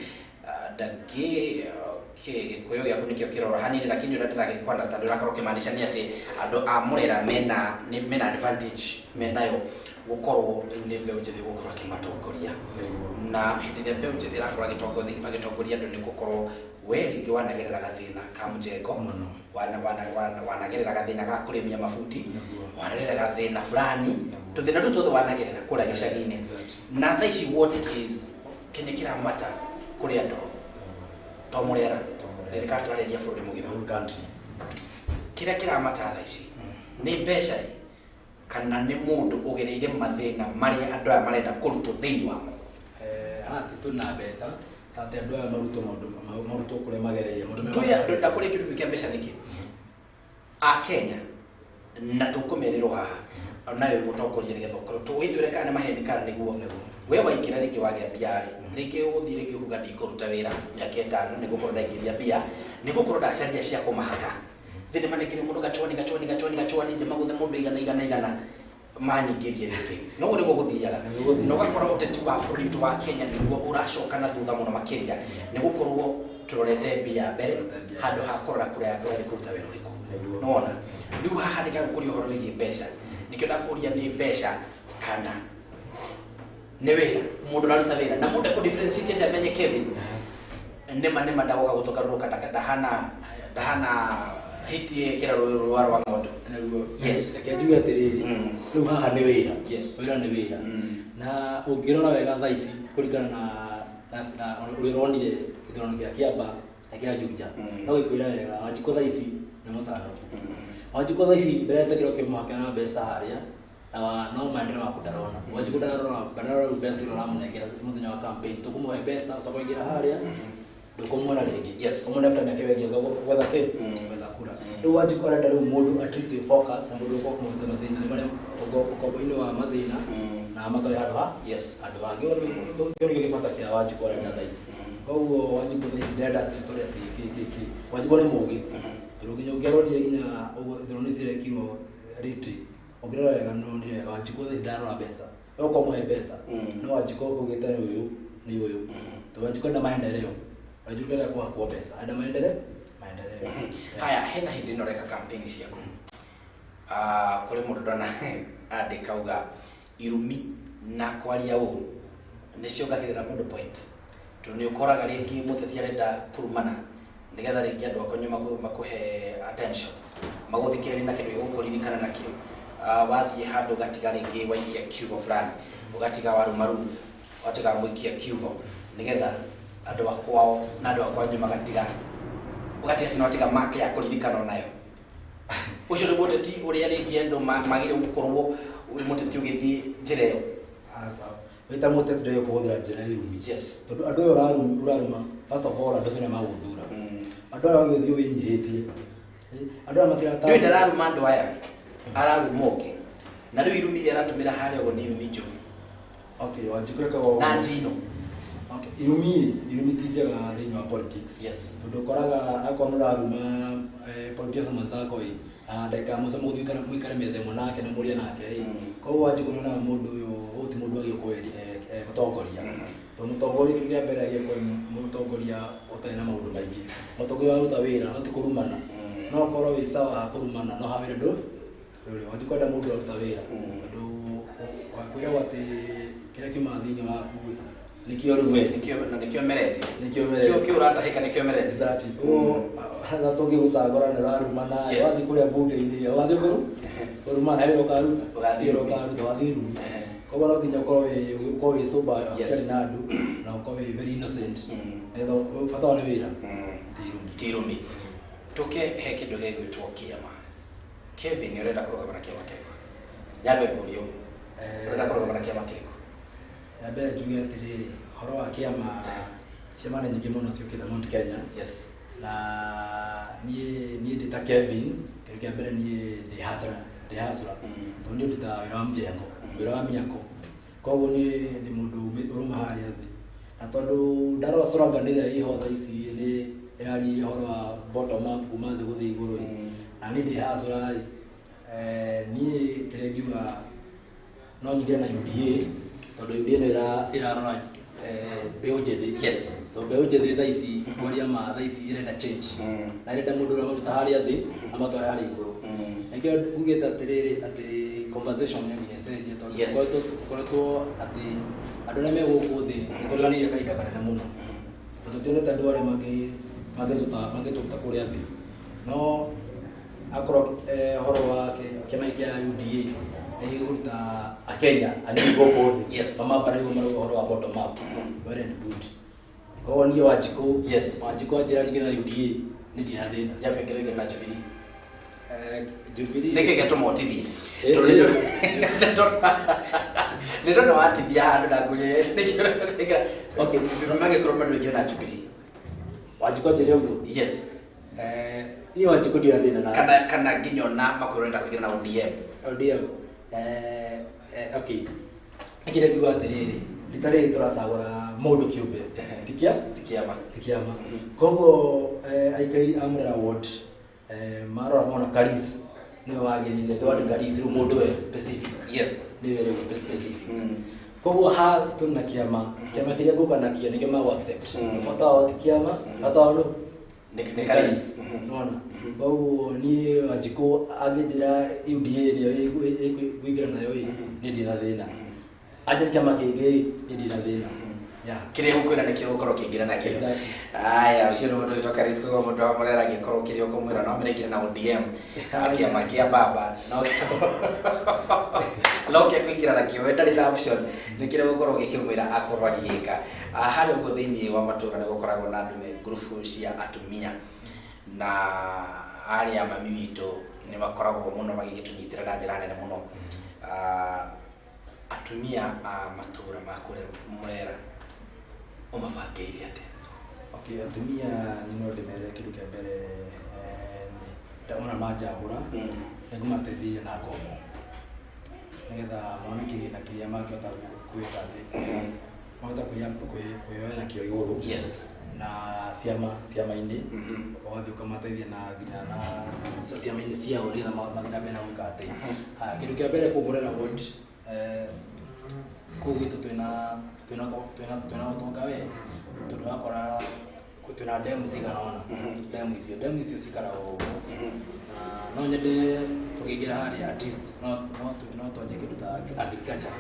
Dagi, okay, gĩkũyũ gĩaku nĩkĩo kĩrora hanini, lakini ũrĩa ndĩragĩ understand ũrakorwo ũkĩmaanisha nĩ atĩ andũ a Murera mena nĩ mena advantage menayo gũkorwo rĩu nĩ mbeũ njĩthĩ gũkorwo akĩmatongoria, na hĩndĩ ĩrĩa mbeũ njĩthĩ ĩrakorwo agĩtongoria andũ nĩ gũkorwo we rĩngĩ wanagerera gathĩna ka mjengo Mũno. Wanagerera gathĩna ga kũrĩmia mabuti, wanagerera gathĩna fulani, tũthĩna tũu tuothe wanagerera kũrĩa gĩcagi-inĩ. Na thaa ici what is kĩnya kĩramata kũrĩ andũ to Murera, rĩrĩ twarĩria bũrũri mũgima? Whole country. Kĩrĩa kĩramata thaa ici nĩ mbeca ĩ, kana nĩ mũndũ ũgereire mathĩna marĩa andũ aya marenda kũrutwo thĩinĩ wamo? Haha ti tũna mbeca ta atĩ andũ aya marutwo maũndũ, marutwo kũrĩa magereire maũndũ Tuya ndakũrĩa kĩndũ kĩa mbeca nĩkĩ a Kenya na tũkũmerĩrwo haha nawe mũtongoria nĩgetha ũkorwo tũgĩtwĩre kana nĩ maheni kana nĩguo. We waingĩra rĩngĩ wagĩa mbia rĩ, rĩngĩ ũgũthiĩ rĩngĩ ũkuga ndikũruta wĩra mĩaka 5 nĩ gũkorwo ndaingĩria mbia, nĩ gũkorwo ndacaria cia kũmahaka thĩ, manengere mũndũ gachwani gachwani gachwani gachwani, ndĩmagũthe mũndũ igana igana igana manyingĩrie rĩngĩ, noguo nĩguo gũthiaga. Nĩguo gũthiaga. Na ũgakora ũteti wa bũrũri witũ wa Kenya nĩguo ũracoka na thutha mũno makĩria, nĩ gũkorwo tũrorete mbia mbere Tũrorete mbia. Handũ ha kũrora kũrĩa kũrathiĩ kũruta wĩra ũrĩkũ. Nĩguo. Nĩwona rĩu haha ndĩkagũkũria ũhoro wĩgiĩ mbeca, nĩkĩo ndakũria nĩ mbeca kana nĩ wĩra mũndũ ũraruta wĩra, na mũndũ ekũ differentiate atĩa amenye Kevin nĩma nĩma ndagoka gũtũgarũrũka, ndahana ndahana hiti ĩkĩra rũa rwa ng'ondu? Nĩguo. Yes. Reke njuge atĩrĩrĩ, rĩu haha nĩ wĩra. Wĩra nĩ wĩra. Na ũngĩrora wega thaa ici kũringana na ũrĩa ũronire gĩthurano kĩa Kĩamba na kĩa Juja, no gĩkwĩra wega Wanjikũ thaa ici nĩ mũcanũku. Wanjikũ thaa ici ndaretĩkĩra ũkĩmũhaka na mbeca harĩa na no maendeleo maku ndarona. Wanjikũ ndarora ndarora rĩu mbeca iria ũramũnengera mũthenya wa campaign, tũkũmũhe mbeca ũcoke ũingĩra harĩa ndũkũmuona rĩngĩ. Ũmuone after mĩaka ĩyo ĩngĩ gwetha kĩ gwetha kura. Rĩu Wanjikũ arenda rĩu mũndũ at least wĩ focus na mũndũ ũgũka kũmũruta mathĩna-inĩ marĩa ũkombo-inĩ wa mathĩna na amatware handũ ha handũ hangĩ. Kĩu nĩkĩo gĩbata kĩa Wanjikũ arenda thaa ici. Koguo Wanjikũ thaa ici ndarenda story atĩ kĩ kĩ kĩ. Wanjikũ nĩ mũgĩ, tondũ nginya ũngĩarorire nginya ũguo ithurano ici irekirwo lately, ũngĩrora wega nĩwonire wega Wanjikũ thaa ici ndarora mbeca, we ũkamũhe mbeca, no Wanjikũ augĩte nĩ ũyũ nĩ ũyũ, tondũ Wanjikũ enda maendeleo. Wanjikũ enda kũhakwo mbeca, enda maendeleo maendeleo. Haya, hena hĩndĩ ĩno ũreka campaign ciaku, kũrĩ mũndũ ndona andĩka uga irumi na kwaria ũũ nĩ ciongagĩrĩra mũndũ point, tondũ nĩ ũkoraga rĩngĩ mũteti arenda kũrumana nĩgetha rĩngĩ andũ akonyo makũhe attention, magũthikĩrĩrie na kĩndũ gĩgũkũririkana nakĩo. Wathiĩ handũ ũgatiga rĩngĩ waikia kiugo fulani, ũgatiga waruma Ruth, ũgatiga mũikia kiugo nĩgetha andũ a kwao na andũ a kwanyu magatiga, ũgatiga tena watiga mark ya kũririkana nayo. Ũcio nĩ mũteti ũrĩa rĩngĩ andũ magĩrĩirwo gũkorwo wĩ mũteti ũgĩthiĩ njĩra ĩyo? Aca, wĩ ta mũteti ndũgĩ kũhũthĩra njĩra ya irumi, tondũ andũ aya ũraruma, first of all, andũ acio nĩ magũthura. Andũ aya wagĩthiĩ wĩnyihĩtie. Andũ aya matirata. Ndũĩ ndararuma andũ aya, araruma ũngĩ, na rĩu irumi iria aratũmĩra harĩa ũguo nĩ irumi njũru. Okay, Wanjikũ ekaga ũguo. Na njino. Okay, irumi ti njega thĩinĩ wa politics. Tondũ ũkoraga akorwo nĩ ũraruma politician mwenzako ĩ, na ndagĩka ya mũico mũgũthiĩ mũikare metha ĩmwe nake na mũrĩe nake ĩ. Koguo Wanjikũ nĩ onaga mũndũ ũyũ, ũyũ ti mũndũ wagĩrĩirwo gũkorwo mũtongoria. Tondũ mũtongoria kĩndũ kĩa mbere agĩrĩirwo gũkorwo mũtongoria ũtarĩ na maũndũ maingĩ. Mũtongoria ũraruta wĩra no ti kũrumana. No ũkorwo wĩ sawa kũrumana no ha wĩra ndũ ndũrĩ. Wanjikũ enda mũndũ ũraruta wĩra, tondũ wakwĩragwo atĩ kĩrĩa kiumaga thĩinĩ waku ĩ, nĩkĩo rĩu we. Nĩkĩo na nĩkĩo merete. Nĩkĩo merete. Kĩo kĩo ũratahĩka nĩkĩo merete. Exactly. Ũguo tũngĩgũcagũra nĩ ũrarumana, wathiĩ kũrĩa mbunge-inĩ, ũgathiĩ kũrumana, wĩra ũkaruta. Ũgathiĩ Wĩra irumi. ũkaruta, ũgathiĩ irumi. Koguo no nginya ũkorwo wĩ sober, ũtarĩ na andũ, na ũkorwo wĩ very innocent. Nĩgetha bata wa nĩ wĩra. Ti irumi. Ti irumi. Tuke he kindu gĩgwĩtwo kĩama. Kevin, ũrenda kũrũgama na kĩama kĩrĩkũ? Nyambe ngũrie ũguo, ũrenda kũrũgama na kĩama kĩrĩkũ? Ya mbere njuge atĩrĩrĩ, ũhoro wa kĩama, ciama nĩ nyingĩ mũno ciũkĩte Mount Kenya. Na niĩ ndĩ ta Kevin, kĩndũ kĩa mbere niĩ ndĩ hustler, ndĩ hustler. Tondũ niĩ ndutaga wĩra wa mjengo, wĩra wa mĩako. Koguo niĩ nĩ mũndũ ũrũma harĩa thĩ. Na tondũ ndarora slogan ĩrĩa ĩho thaa ici nĩ ĩraria ũhoro wa bottom up, kuma thĩ gũthiĩ igũrũ ĩ. Na niĩ ndĩ hustler ĩ, niĩ kĩrĩa ingiuga no nyingĩre na UDA, tondũ UDA nĩ ĩrarora mbeũ njĩthĩ. Tondũ mbeũ njĩthĩ thaa ici, kwaria ma, thaa ici ĩrenda change. Na ĩrenda mũndũ ũrĩa maruta harĩa thĩ amatware harĩa igũrũ. Nĩkĩo ngugĩte atĩrĩrĩ, atĩ conversation no nginya ĩcenjie, tondũ tũkoretwo atĩ andũ arĩa me gũkũ thĩ nĩ tũriganĩire kahinda kanene mũno. Na tũtionete andũ arĩa mangĩtũruta kũrĩa thĩ. No akorwo ũhoro wa kĩama gĩkĩ kĩa UDA nĩ gĩkũruta Akenya anini gũkũ thĩ. Mamambara nĩguo marauga ũhoro wa bottom up. Well and good. Koguo niĩ Wanjikũ, Wanjikũ anjĩra nyingĩre na UDA, nĩ ndirĩ na thĩna. Nyambe ngĩre ingĩre na Jubilee. Jubilee. Nĩkĩ gĩatũma ũtithie? Tondũ nĩ ndona watithia handũ ndakũria nĩkĩ ũrenda kũingĩra. Okay, magĩkorwo bado wĩingĩre na Jubilee. Wanjikũ anjĩre ũguo? Yes. Niĩ Wanjikũ ndirĩ na thĩna na Kana nginya ona makwĩra ũrenda kũingĩra na ODM. ODM. Okay. Kĩrĩa ngiuga atĩrĩrĩ, rita rĩrĩ tũracagũra mũndũ kĩũmbe. Ti kĩa? Ti kĩama. Ti kĩama. Koguo aikari a Murera Ward, marora mona Karis nĩwe wagĩrĩire, ndwandĩ Karis rĩu mũndũ we specific. Nĩwe rĩu specific. Koguo ha tũrĩ na kĩama, kĩama kĩrĩa ngũka nakĩo nĩkĩo magũ accept. Bata wao ti kĩama, bata wao nũ? Nĩ Karis. Nĩwona? Koguo niĩ Wanjikũ angĩnjĩra UDA nĩyo ĩkũingĩra nayo ĩ, niĩ ndirĩ na thĩna. Anjĩre kĩama kĩngĩ ĩ, niĩ ndirĩ na thĩna. Yeah. Kĩrĩa gũkwĩra nĩkĩo gũkorwo ũkĩingĩra nakĩo. Aya, ũcio nĩ mũndũ wĩtwo Karis, koguo mũndũ wa Murera angĩkorwo kĩrĩa ũkũmwĩra no amwĩre aingĩre na ODM, kĩama kĩa baba. No kĩa kũingĩra nakĩo, we ndarĩ na option, nĩ kĩrĩa gũkorwo ũgĩkĩmwĩra akorwo agĩgĩka. Harĩa ũguo thĩinĩ wa matũũra nĩ gũkoragwo na andũ me ngurubu cia atumia, na arĩa mami witũ nĩ makoragwo mũno magĩgĩtũnyitĩra na njĩra nene mũno. Atumia a matũũra ma kũrĩa Murera ũmabangĩire atĩa? Okay, atumia nĩ no ndĩmere kĩndũ kĩa mbere, ndamona manjagũra, nĩ ngũmateithĩrĩria na ngombo nĩgetha mone kĩgĩna kĩrĩa mangĩhota gwĩka atĩ, mahota kwĩyoya nakĩo igũrũ. Na ciama-inĩ, ũgathiĩ ũkamateithia na nginya na ciama-inĩ ciao nĩgetha mathiĩ na mbere na gwĩka atĩ. Haya, kĩndũ kĩa mbere kũu Murera Ward, kũu gwitũ twĩna ũtonga we, tondũ wakora twĩna demu cigana ũna. Demu icio cikaraga ũguo. Na no nyende tũkĩingĩra harĩa at least no twanjie kĩndũ ta agriculture.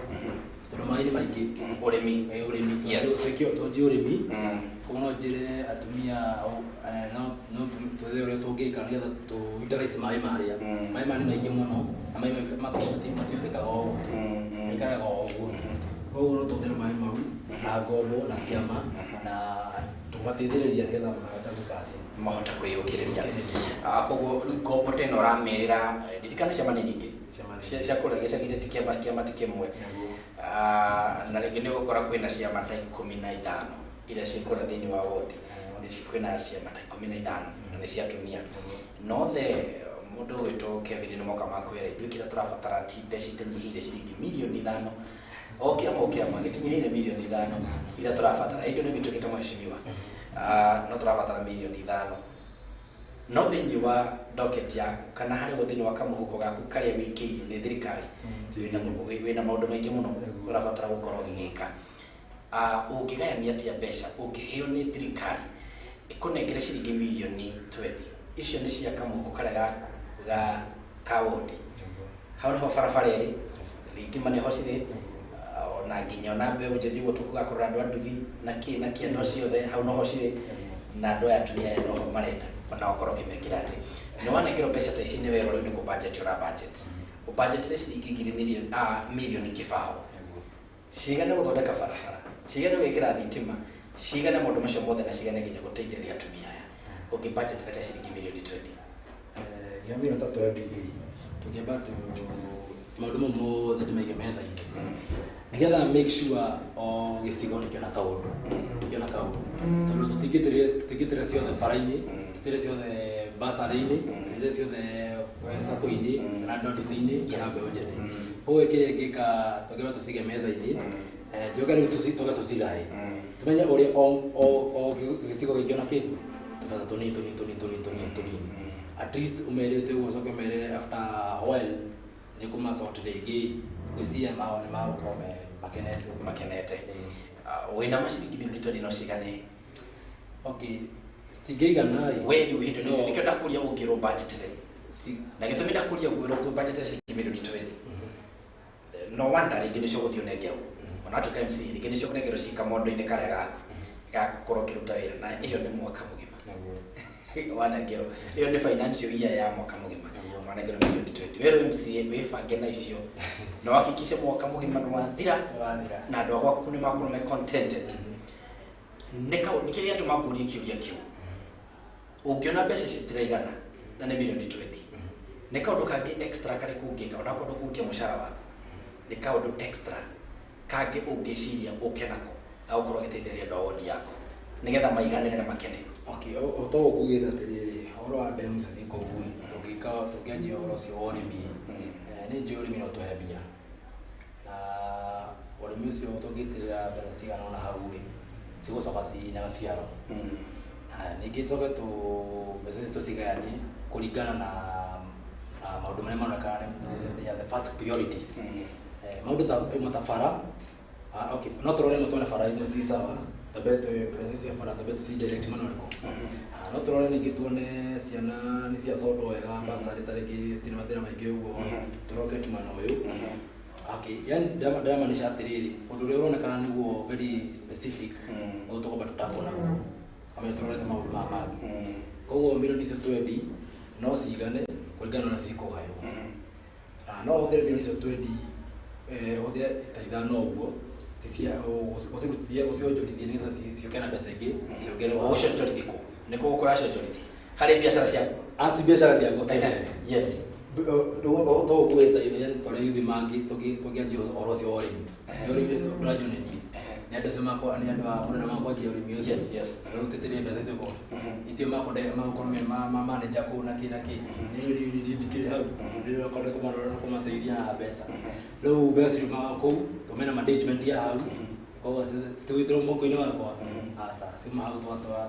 Tondũ maĩ nĩ maingĩ. Ũrĩmi. Ũrĩmi. Twanjie ũrĩmi. Koguo no njĩre atumia, no twethe ũrĩa tũngĩka nĩgetha tũ utilize maĩ marĩa. Maĩ maya nĩ maingĩ mũno, na maĩ matihũthĩkaga o ũguo tu. Maikaraga o ũguo. Koguo no tũhũthĩre maĩ mau na ngombo na ciama na tũmateithĩrĩria nĩgetha mahote gwĩka atĩ. Mahota kwĩyũkĩrĩria. Koguo rĩu ngombo ta ĩno ũramerĩra, ririkana ciama nĩ nyingĩ. Ciama nĩ Cia kũrĩa gĩcagi-inĩ ti kĩama, kĩama ti kĩmwe. Na rĩngĩ nĩ ũgũkora kwĩna ciama ta 15 iria ciĩ kũrĩa thĩinĩ wa wodi. Nĩ kwĩna ciama ta 15 na nĩ cia atumia. No the mũndũ ũgwĩtwo Kevin nĩ moka makwĩra ithuĩ kĩrĩa tũrabatara ti mbeca itanyihĩire ciringi mirioni 5. O kĩama o kĩama gĩtinyihĩire mirioni 5 iria tũrabatara. Hĩndĩ ĩyo nĩ gĩtuĩkĩte mheshimiwa. No tũrabatara mirioni 5. No thĩinĩ wa docket yaku kana harĩa ũguo thĩinĩ wa kamũhuko gaku karĩa wĩkĩirwo nĩ thirikari, wĩna maũndũ maingĩ mũno ũrabatara gũkorwo ũgĩgĩka. Ũngĩgayania atĩa mbeca ũngĩheo nĩ thirikari ĩkũnengere ciringi mirioni 20? Icio nĩ cia kamũhuko karĩa gaku ga ka wodi. Hau nĩho barabara ĩrĩ, thitima nĩho cirĩ, ona nginya ona mbeũ njĩthĩ ũguo tũgakorwo andũ a nduthi na kĩ na kĩ, andũ acio othe hau noho cirĩ, na andũ aya atumia aya noho marenda ona okorwo ũkĩmekĩra atĩ nĩ wanengerwo mbeca ta ici nĩ werwo rĩu nĩ kũ budget ũra budget. Ũbudgetire ciringi ngiri mirioni kĩbaũ cigane gũthondeka barabara, cigane gwĩkĩra thitima, cigane maũndũ macio mothe, na cigane nginya gũteithĩrĩria atumia aya. Ũngĩ budget rĩa ciringi mirioni 20. Nginya mirioni ta 20 tũngĩamba tu maũndũ mau mothe ndĩmaige metha-inĩ nĩgetha make sure o gĩcigo nĩkĩona kaũndũ, nĩkĩona kaũndũ, tondũ tũtingĩtĩria ciothe bara-inĩ, tũtĩre ciothe basarĩ-inĩ, tũtĩre ciothe sacco-inĩ kana ndondithi-inĩ kana mbeũ njĩthĩ. Koguo kĩrĩa ingĩka, tũngĩamba tũcige metha-inĩ, njoke rĩu tũcoke tũcigae, tũmenye ũrĩa o gĩcigo gĩngĩona kĩ tũbata tũnini tũnini tũnini tũnini tũnini tũnini, at least ũmerĩte ũguo, ũcoke ũmere after a while nĩ kũmasort rĩngĩ. Ngwĩciria mao nĩ magũkorwo me makenete. Makenete. Wĩna maciringi mirioni 20 no cigane? Okay, citingĩigana ĩ. We rĩu hĩndĩ No. nĩkĩo ndakũria ũngĩrwo budget rĩ, na gĩtũmi ndakũria ũguo, ũngĩ budget ciringi mirioni 20, no wonder rĩngĩ nĩcio ũgũthiĩ ũnengerwo, ona watuĩka MC rĩngĩ nĩcio ũkũnengerwo ci kamondo-inĩ karĩa gaku gagũkorwo ũkĩruta wĩra, na ĩyo nĩ mwaka mũgima. Wanengerwo ĩyo nĩ financial year ya mwaka mũgima. Wanengerwo mirioni 20 werwo MCA wĩbange na icio na wahakikishe mwaka mũgima nĩ wathira. Wathira. Na andũ a gwaku nĩ makorwo me contented. Nĩ kaũndũ kĩrĩa gĩatũma ngũrie kĩũria kĩu, ũngĩona mbeca ici citiraigana na nĩ mirioni 20, nĩ kaũndũ kangĩ extra karĩkũ ũngĩka onakorwo ndũkũhutia mũcara waku? Nĩ kaũndũ extra kangĩ ũngĩciria ũke nako agũkorwo agĩteithĩrĩria andũ a wodi yaku nĩgetha maiganĩre na makene? Okay, o toguo kugĩte atĩrĩrĩ, ũhoro wa ndemu icio ciĩ kũu ĩ, tũngĩka tũngĩanjia ũhoro ũcio wa ũrĩmi, nĩ njũĩ ũrĩmi no ũtũhe mbia, na ũrĩmi ũcio tũngĩitĩrĩra mbeca cigana ũna hau ĩ, cigũcoka ciina maciaro. Haya, ningĩ coke tũ mbeca ici tũcigayanie kũringana na maũndũ marĩa maronekana they are the first priority. Maũndũ ta ĩmwe ta bara. Okay, no tũrore ĩmwe tuone bara imwe ci sawa, twambe mbeca ici cia bara twambe tũci direct mwena ũrĩkũ. No tũrore ningĩ tuone ciana nĩ ciacondwo wega, basarĩ ta rĩngĩ citirĩ mathĩna maingĩ ũguo, tũroke mwena ũyũ. Okay, yani ndamaanisha atĩrĩrĩ, ũndũ ũrĩa ũronekana nĩguo very specific, nĩguo tũkwamba tũtakwo naguo, kamenya tũrorete maũndũ maya mangĩ. Koguo mirioni icio 20 no cigane kũringana na ũrĩa cikũgaywo. No hũthĩre mirioni icio 20, hũthĩre ta ithano ũguo, ũcirutithie, ũcionjorithie nĩgetha ciũke na mbeca ingĩ ciongererwo hau. Ũgũcionjorithie kũ? Nĩ kũ ũracionjorithia harĩ biacara ciaku? Ati biacara ciakwa? Yes. Tũgũkwĩta yani tũrĩa yuthi mangĩ tũngĩanjia ũhoro ũcio wa ũrĩmi. Nĩ ũrĩmi ũcio ndũranjio nĩ niĩ, nĩ andũ acio makwa, nĩ andũ a mũrenda makwanjia ũrĩmi ũcio. Rĩu tĩtĩrie mbeca icio ko itio magũkorwo me ma manager kũu na kĩ na kĩ, nĩ ndikĩrĩ hau rĩu akorwo kũmarora na kũmateithia na mbeca. Rĩu mbeca ciumaga kũu, tũmena management ya hau, koguo citigũitĩrwo moko-inĩ wakwa, aca, ciuma hau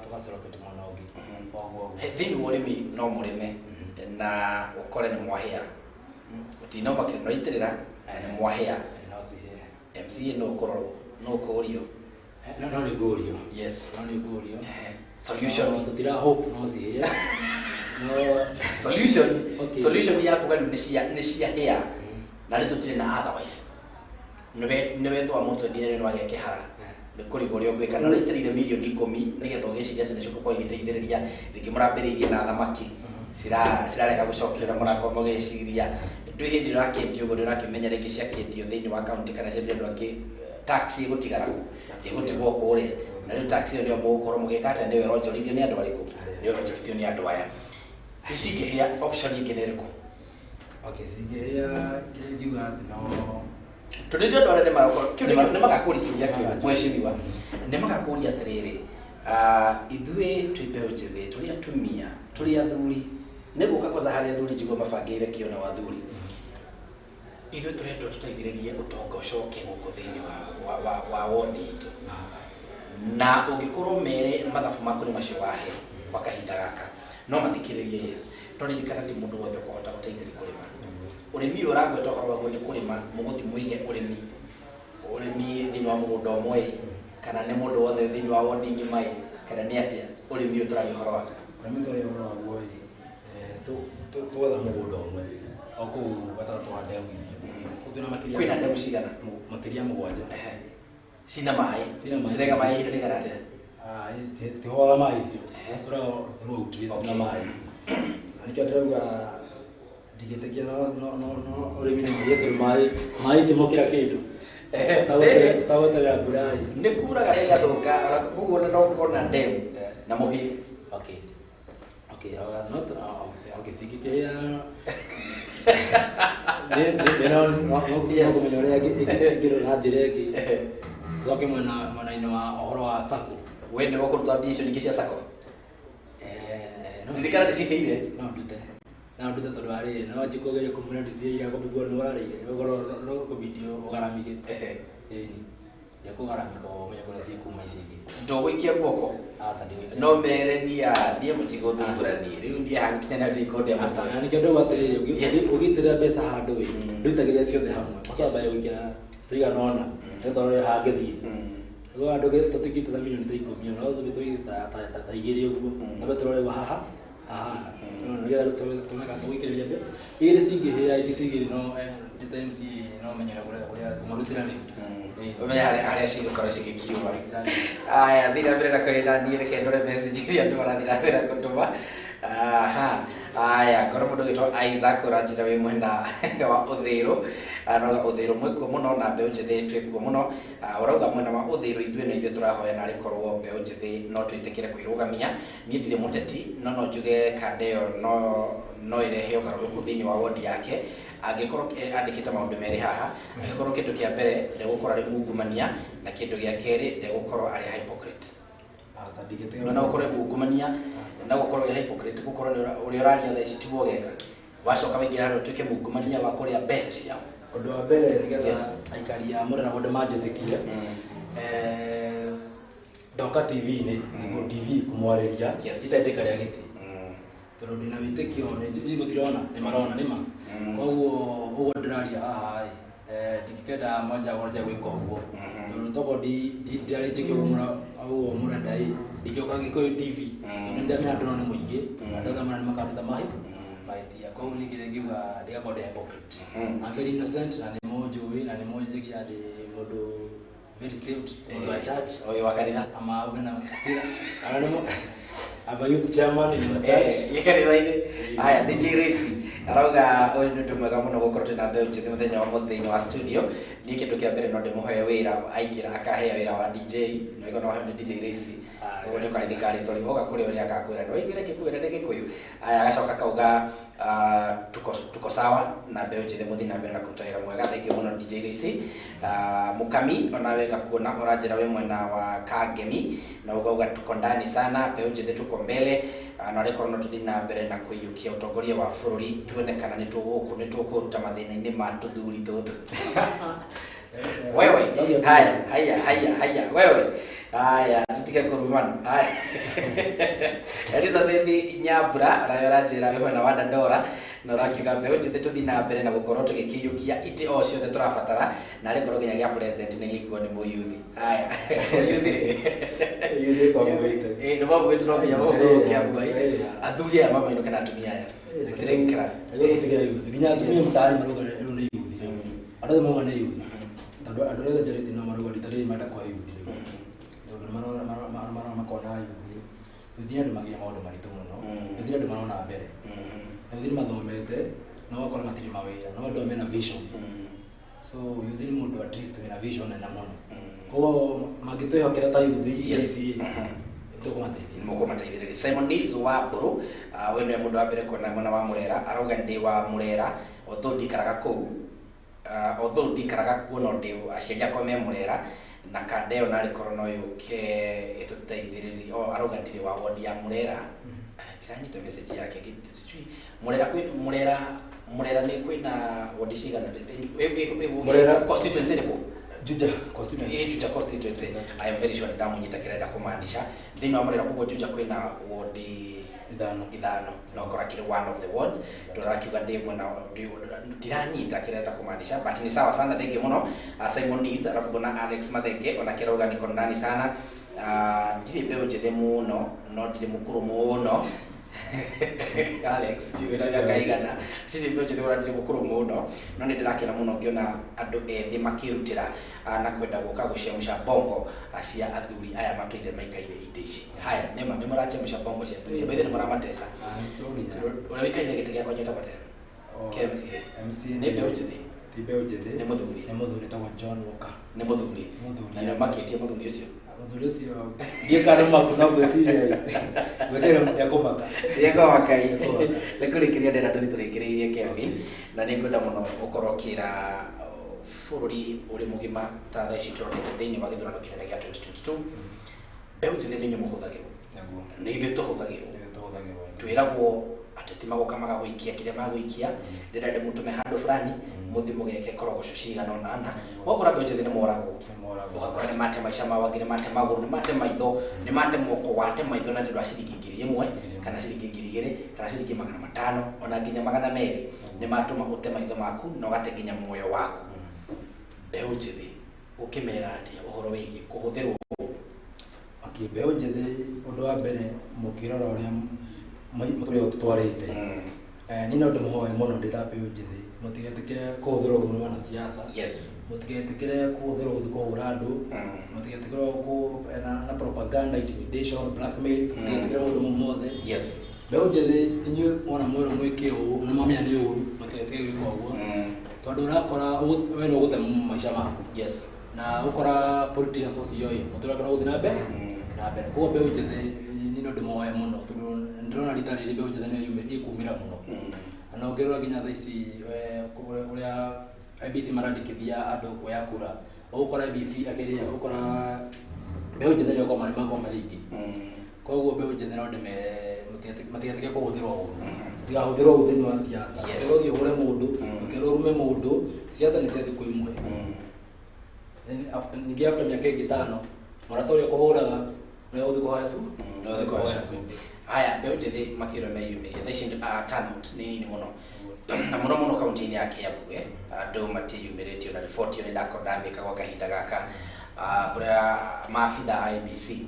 tũgacerokete mwena ũngĩ koguo. Thĩinĩ wa ũrĩmi no mũrĩme na ũkore nĩ mwahĩa, ũtinauma kĩrĩ no itĩrĩra na nĩ mwahĩa. No cihĩe. MCA no ũkũrorwo, no ũkũrio. No nĩ ngũrio. No nĩ ngũrio. Solution. No, tũtira hope no cihĩe, no Solution. Okay. Solution yaku rĩu nĩ ciahĩa na rĩu tũtirĩ na otherwise, nĩwe thwa mũtwe nginya rĩu nĩwagĩa kĩhara nĩ kũrigwo ũrĩa ũgwĩka, na ũraitĩrĩire mirioni 10 nĩgetha ũgĩciria atĩ nĩcio gũkorwo igĩteithĩrĩria. Rĩngĩ mũrambĩrĩirie na thamaki cirarega gũcokia ũrĩa mũrakorwo mũgĩciria. Ndwĩ hĩndĩ ũrakĩendio ũguo, nĩ ũrakĩmenya rĩngĩ ciakĩendio thĩinĩ wa kaunti kana ciendio andũ angĩ, tax ĩgũtigara kũ? Ĩgũtigwo kũrĩa, na rĩu tax ĩyo nĩyo mũgũkorwo mũgĩka atĩa? Nĩyo ĩronjorithio nĩ andũ arĩkũ? Nĩyo ĩronjorithio nĩ andũ aya. Ici ingĩhĩa, option ingĩ nĩ ĩrĩkũ? Okay, cingĩhĩa, kĩrĩa ingiuga atĩ no Tondũ ithuĩ andũ arĩa nĩmarakorwo kĩu nĩ magakũria kĩũria kĩu, mheshimiwa, nĩ magakũria atĩrĩrĩ, ithuĩ twĩ mbeũ njĩthĩ, tũrĩ atumia, tũrĩ athuri, nĩ gũka kwanza harĩ athuri, njigua mabangĩire kĩo na athuri, ithuĩ tũrendwo tũteithĩrĩrie ũtonga ũcoke gũkũ thĩinĩ wa wodi itũ, na ũngĩkorwo mere mathabu maku nĩ macio wahe kwa kahinda gaka no mathikĩrĩrie. Yes, tũririkana ti mũndũ wothe ũkũhota gũteithĩrĩria kũrĩma. Ũrĩmi ũyũ ũragweta ũhoro waguo nĩ kũrĩma, mũgũthi mũige ũrĩmi thĩinĩ wa mũgũnda ũmwe, kana nĩ mũndũ wothe thĩinĩ wa wodi ng'ima ĩ, kana nĩ atĩa ũrĩmi ũyũ tũraria ũhoro waguo? Ũrĩmi tũraria ũhoro waguo ĩ, twetha mũgũnda ũmwe o kũu gatagatĩ wa ndemu icio. Kũu twĩna makĩria Kwĩna ndemu cigana? Makĩria 7. Cina maĩ? Cina maĩ. Cirega maĩ ihinda rĩigana atĩa? Ah, ici citihoaga maĩ icio. Ciraga throughout na maĩ. Na nĩkĩo ndĩrauga ndigĩtĩkia no ũrĩmi no ũthiĩ tondũ maĩ timo kila kĩndũ. Tũtagweterera mbura ĩ. Nĩ kuraga na igathũka, koguo no gũkorwo na ndemu na mũhĩĩ. Okay. Okay, not okay, singĩkĩhĩa no kũmenya ũrĩa ĩngĩrora na njĩra ĩngĩ. Tucoke mwena-inĩ wa ũhoro wa sacco. We nĩ wakũruta mbia icio nyingĩ cia sacco? Ndirikana ndĩciheire. No ndute tondũ arĩ no njikũgerie kũmwĩra ndĩciheire akũbigwo nĩ warĩire ũkorwo no kũbidi ũgaramike. Ĩni ndĩkũgaramika ũmenye kũrĩa cikuma ici ingĩ. Ndũgũikia guoko? Aca, ndigũikia. No mere niĩ mũtigũthumbũra niĩ rĩu niĩ hagũkinya nĩ ndikũndĩa. Aca, na nĩkĩo ndauga atĩrĩrĩ, ũgĩitĩrĩra mbeca handũ ĩ ndũitagĩrĩra ciothe hamwe, ũcambagia gũikĩra tũigana ũna nĩgetha ũrore hangĩthiĩ. Nĩguo andũ tũtingĩita ta mirioni ta 10 no tũthiĩ tũige ta 2 ũguo, tambe tũrore ũguo haha hahana nĩgetha rĩu tuone kana tũgũikĩrĩria mbe igĩrĩ cingĩhĩa iti cigĩrĩ no ndĩ ta MCA no menye kũrĩa kũmarutĩra rĩu. Ũmenye harĩa cigũkorwo cigĩkiuma. Aya, thiĩ na mbere na kũrĩ na niĩ, reke ndore message iria andũ marathiĩ na mbere gũtũma. Aha, aya, ngorwo mũndũ ũgĩtwo Isaac ũranjĩra wĩ mwena wa Ũthĩrũ, arauga Ũthĩrũ mwĩkuo mũno na mbeũ njĩthĩ twĩkuo mũno. Ũrauga mwena wa Ũthĩrũ ithuĩ no ithuĩ tũrahoya narĩ korwo mbeũ njĩthĩ no twĩtĩkĩre kwĩrũgamia. Niĩ ndirĩ mũteti no njuge kanda ĩyo no ĩrehe ũgarũrũku thĩinĩ wa wodi yake. Angĩkorwo andĩkĩte maũndũ merĩ haha, angĩkorwo kĩndũ kĩa mbere ndegũkorwo arĩ mungumania na kĩndũ gĩa kerĩ ndegũkorwo arĩ hypocrite. No ũkorwo mungumania na gũkorwo wĩ hypocrite, gũkorwo nĩ ũrĩa ũraria thaa ici tiguo ũgeka, wacoka waingĩra harĩa ũtuĩke mungumania wa kũrĩa mbeca ciao. Ũndũ wa mbere nĩgetha aikari a Murera Ward manjĩtĩkie, ndoka TV-inĩ nĩguo TV kũmwarĩria itaitĩka rĩa gĩtĩ, tondũ ndĩna wĩtĩkio nĩ gũtirona nĩ marona nĩma. Koguo ũguo ndĩraria haha ĩ ndingĩkenda manja gwanja gwĩka ũguo, tondũ tokorwo ndiarĩ njĩke ũguo mũrenda ĩ ndingĩũka Gĩkũyũ TV, tondũ nĩndamenya ndĩrona nĩ mũingĩ andũ othe marĩa nĩmakanduta mahĩtia. Koguo niĩ kĩrĩa ingiuga ndigakorwo ndĩ hypocrite. I'm very innocent na nĩ mũnjũĩ na nĩ mũnjĩgia ndĩ mũndũ very saved, mũndũ wa church. Ũyũ wa kanitha. Ama na still I'm a youth chairman in my church. Kanitha-inĩ. Aya, DJ Racy arauga ũyũ nĩ ũndũ mwega mũno gũkorwo twĩna mbeũ njĩthĩ mũthenya wa mũthĩ thĩinĩ wa studio. Niĩ kĩndũ kĩa mbere no ndĩmũhoe wĩra, aingĩra akaheo wĩra wa DJ, no no nĩ DJ Racy. Ũguo nĩ ũkarithika rĩtwa rĩu, woka kũrĩ ũrĩa agakwĩra nĩ waiguire ngĩkwĩra ndĩ Gĩkũyũ. Aya, agacoka akauga tuko sawa na mbeũ njĩthĩ mũthiĩ na mbere na kũruta wĩra mwega. Thank you mũno DJ Racy. Mũkami onawe ngakuona ũranjĩra wĩ mwena wa Kangemi na ũkauga tuko ndani sana, mbeũ njĩthĩ tuko mbele, na rĩkorwo no tũthiĩ na mbere na kũiyũkia ũtongoria wa bũrũri tuone kana nĩ tũkũruta mathĩna-inĩ ma tũthuri tũtũ. Wewe haya haya haya haya wewe haya tutige kũrumana. Haya, Elizabeth Nyambura nayo ũranjĩra wĩ mwena wa Dandora na ũrakiuga mbeũ njĩthĩ tũthiĩ na mbere na gũkorwo tũgĩkĩiyũkia itĩ o ciothe tũrabatara na rĩkorwo nginya gĩa president nĩ gĩkuo nĩ mũyuthi. Haya, mũyuthi rĩ nĩ mamwĩte no nginya mũkorwo kĩambua athuri aya mamainũke na atumia aya gũtirĩ gĩkĩra nginya atumia mũtaani marauga rĩu nĩ yuthi, andũ othe marauga nĩ yuthi, tondũ andũ arĩa othe njarĩtie nao marauga rita rĩrĩ marenda kũhe yuthi rĩu, tondũ nĩ marona makona yuthi yuthi nĩ andũ magirie maũndũ maritũ mũno, yuthi nĩ andũ marona mbere, yuthi nĩ mathomete no ũgakora matirĩ mawĩra no andũ mena visions. So yuthi nĩ mũndũ at least wĩna vision nene mũno, koguo mangĩtwĩhokera ta yuthi tũkũmateithia. Mũkũmateithĩrĩria. Simon Nis wa Mbũrũ, ũyũ nĩwe mũndũ wa mbere kuona mwena wa Murera, arauga ndĩ wa Murera although ndikaraga kũu, although ndikaraga kuo no ndĩ aciari akwa me Murera na kanda ĩyo narĩ korwo no yũke ĩtũteithĩrĩrie. Arauga ndirĩ wa wodi ya Murera. Ndiranyita message yake sijui Murera kwĩ Murera Murera nĩ kwĩna wodi cigana? Murera constituency ĩrĩkũ? Juja constituency. Juja constituency. I am very sure ndamunyita kĩrenda kũmaanisha thĩinĩ wa Murera. Koguo Juja kwĩna wodi ithano na ũkora kĩrĩ one of the wards tũrakiuga ndĩ mwena ndiranyita kĩrenda kũmaanisha, but ni sawa sana, thank you mũno Simon Nis. Alafu ngona Alex Mathenge ona kĩrauga niko ndani sana. Ndirĩ mbeũ njĩthĩ mũno no ndirĩ mũkũrũ mũno. Alex ndiũĩ na mĩaka igana, ndirĩ mbeũ njĩthĩ mũno ndirĩ mũkũrũ mũno no nĩ ndĩrakena mũno ngĩona andũ ethĩ makĩrutĩra na kwenda gũka gũcemsha bongo cia athuri aya matũire maikaire itĩ ici. Haya, nĩma nĩ mũracemsha bongo cia athuri aya, nĩ mũramateca. Ũrĩa wĩikaire gĩtĩ gĩakwa nyĩtagwo atĩa? KMCA. MCA nĩ mbeũ njĩthĩ? Ti mbeũ njĩthĩ, nĩ mũthuri. Nĩ mũthuri etagwo John Walker. Nĩ mũthuri. Na nĩ makĩtie mũthuri ũcio? Muthuri ucio ndiĩ kana nĩ maku, no ngwĩciria nĩekũmaka. Nĩekũmaka. Nĩ kũrĩkĩria ndĩrenda tũthiĩ tũrĩkĩrĩirie, Kevin, na nĩ ngwenda mũno ũkorwo ũkĩra bũrũri ũrĩ mũgima ta thaa ici tũrorete thĩinĩ wa gĩthurano kĩnene gĩa 2022, mbeũ njĩthĩ nĩ inyuĩ mũhũthagĩrwo, nĩ ithuĩ tũhũthagĩrwo. Twĩragwo ateti magoka magagũikia kĩrĩa magũikia, ndĩrenda ndĩmũtũme handũ fulani mũthi mũgeke korogoco cigana ũna. Wakora mbeũ njĩthĩ nĩ moragwo, ũgakora nĩ mate maica mao, angĩ nĩ mate magũrũ, nĩ mate maitho, nĩ mate moko, wate maitho na nĩ ũndũ wa ciringi 1000 kana ciringi 2000 kana ciringi 500, ona nginya 200, nĩ matũma ũte maitho maku na ũgate nginya muoyo waku. Mbeũ njĩthĩ ũkĩmera atĩa ũhoro wĩgiĩ kũhũthĩrwo? Okay, mbeũ njĩthĩ, ũndũ wa mbere, mũkĩrora ũrĩa mũtũrĩre ũtũtwarĩte, niĩ no ndĩmũhoe mũno ndĩ ta mbeũ njĩthĩ, mũtigetĩkĩre kũhũthĩrwo ũru nĩ wanasiasa. Mũtigetĩkĩre kũhũthĩrwo gũthiĩ kũhũra andũ. Mũtigetĩkĩre na propaganda, intimidation, blackmails. Mũtigetĩkĩre maũndũ mau mothe. Mbeũ njĩthĩ, inyuĩ wona mwĩrwo mwĩke ũũ nĩ mwamenya nĩ ũru, mũtigetĩkĩre gwĩka ũguo, tondũ ũrakora we nĩ ũgũte maica maku. Na ũkora politicians ũcio ĩ mũtũrĩre wake no gũthiĩ na mbere na mbere. Koguo mbeũ njĩthĩ, niĩ no ndĩmoe mũno, tondũ ndĩrona rita rĩrĩ mbeũ njĩthĩ nĩyo ĩkumĩra mũno. Na ũngĩrora nginya thaa ici ũrĩa IEBC marandĩkithia andũ kuoya kura, ũgũkora IEBC akĩrĩa, ũgũkora mbeũ njĩthĩ nĩo marĩ makorwo marĩ aingĩ. Koguo mbeũ njĩthĩ no ndĩmere matigetĩkĩre kũhũthĩrwo ũru, mũtigahũthĩrwo ũru thĩinĩ wa siasa. Ũkĩrwo ũthiĩ ũhũre mũndũ, ũkĩrwo ũrume mũndũ, siasa nĩ cia thikũ imwe. Then ningĩ after mĩaka ĩngĩ 5, mũrata ũrĩa ũkũhũraga nĩwe ũgũthiĩ kũhoya Nĩwe ũgũthiĩ kũhoya cumbĩ. Haya, mbeũ njĩthĩ makĩrwo meyumĩrie, thaa ici turnout nĩ nini mũno, na mũno mũno kaunti-inĩ ya Kiambu, andũ matiyumĩrĩtio, na riboti ĩyo nĩ ndakorwo ndamĩka gwa kahinda gaka, kũrĩa maabitha a IEBC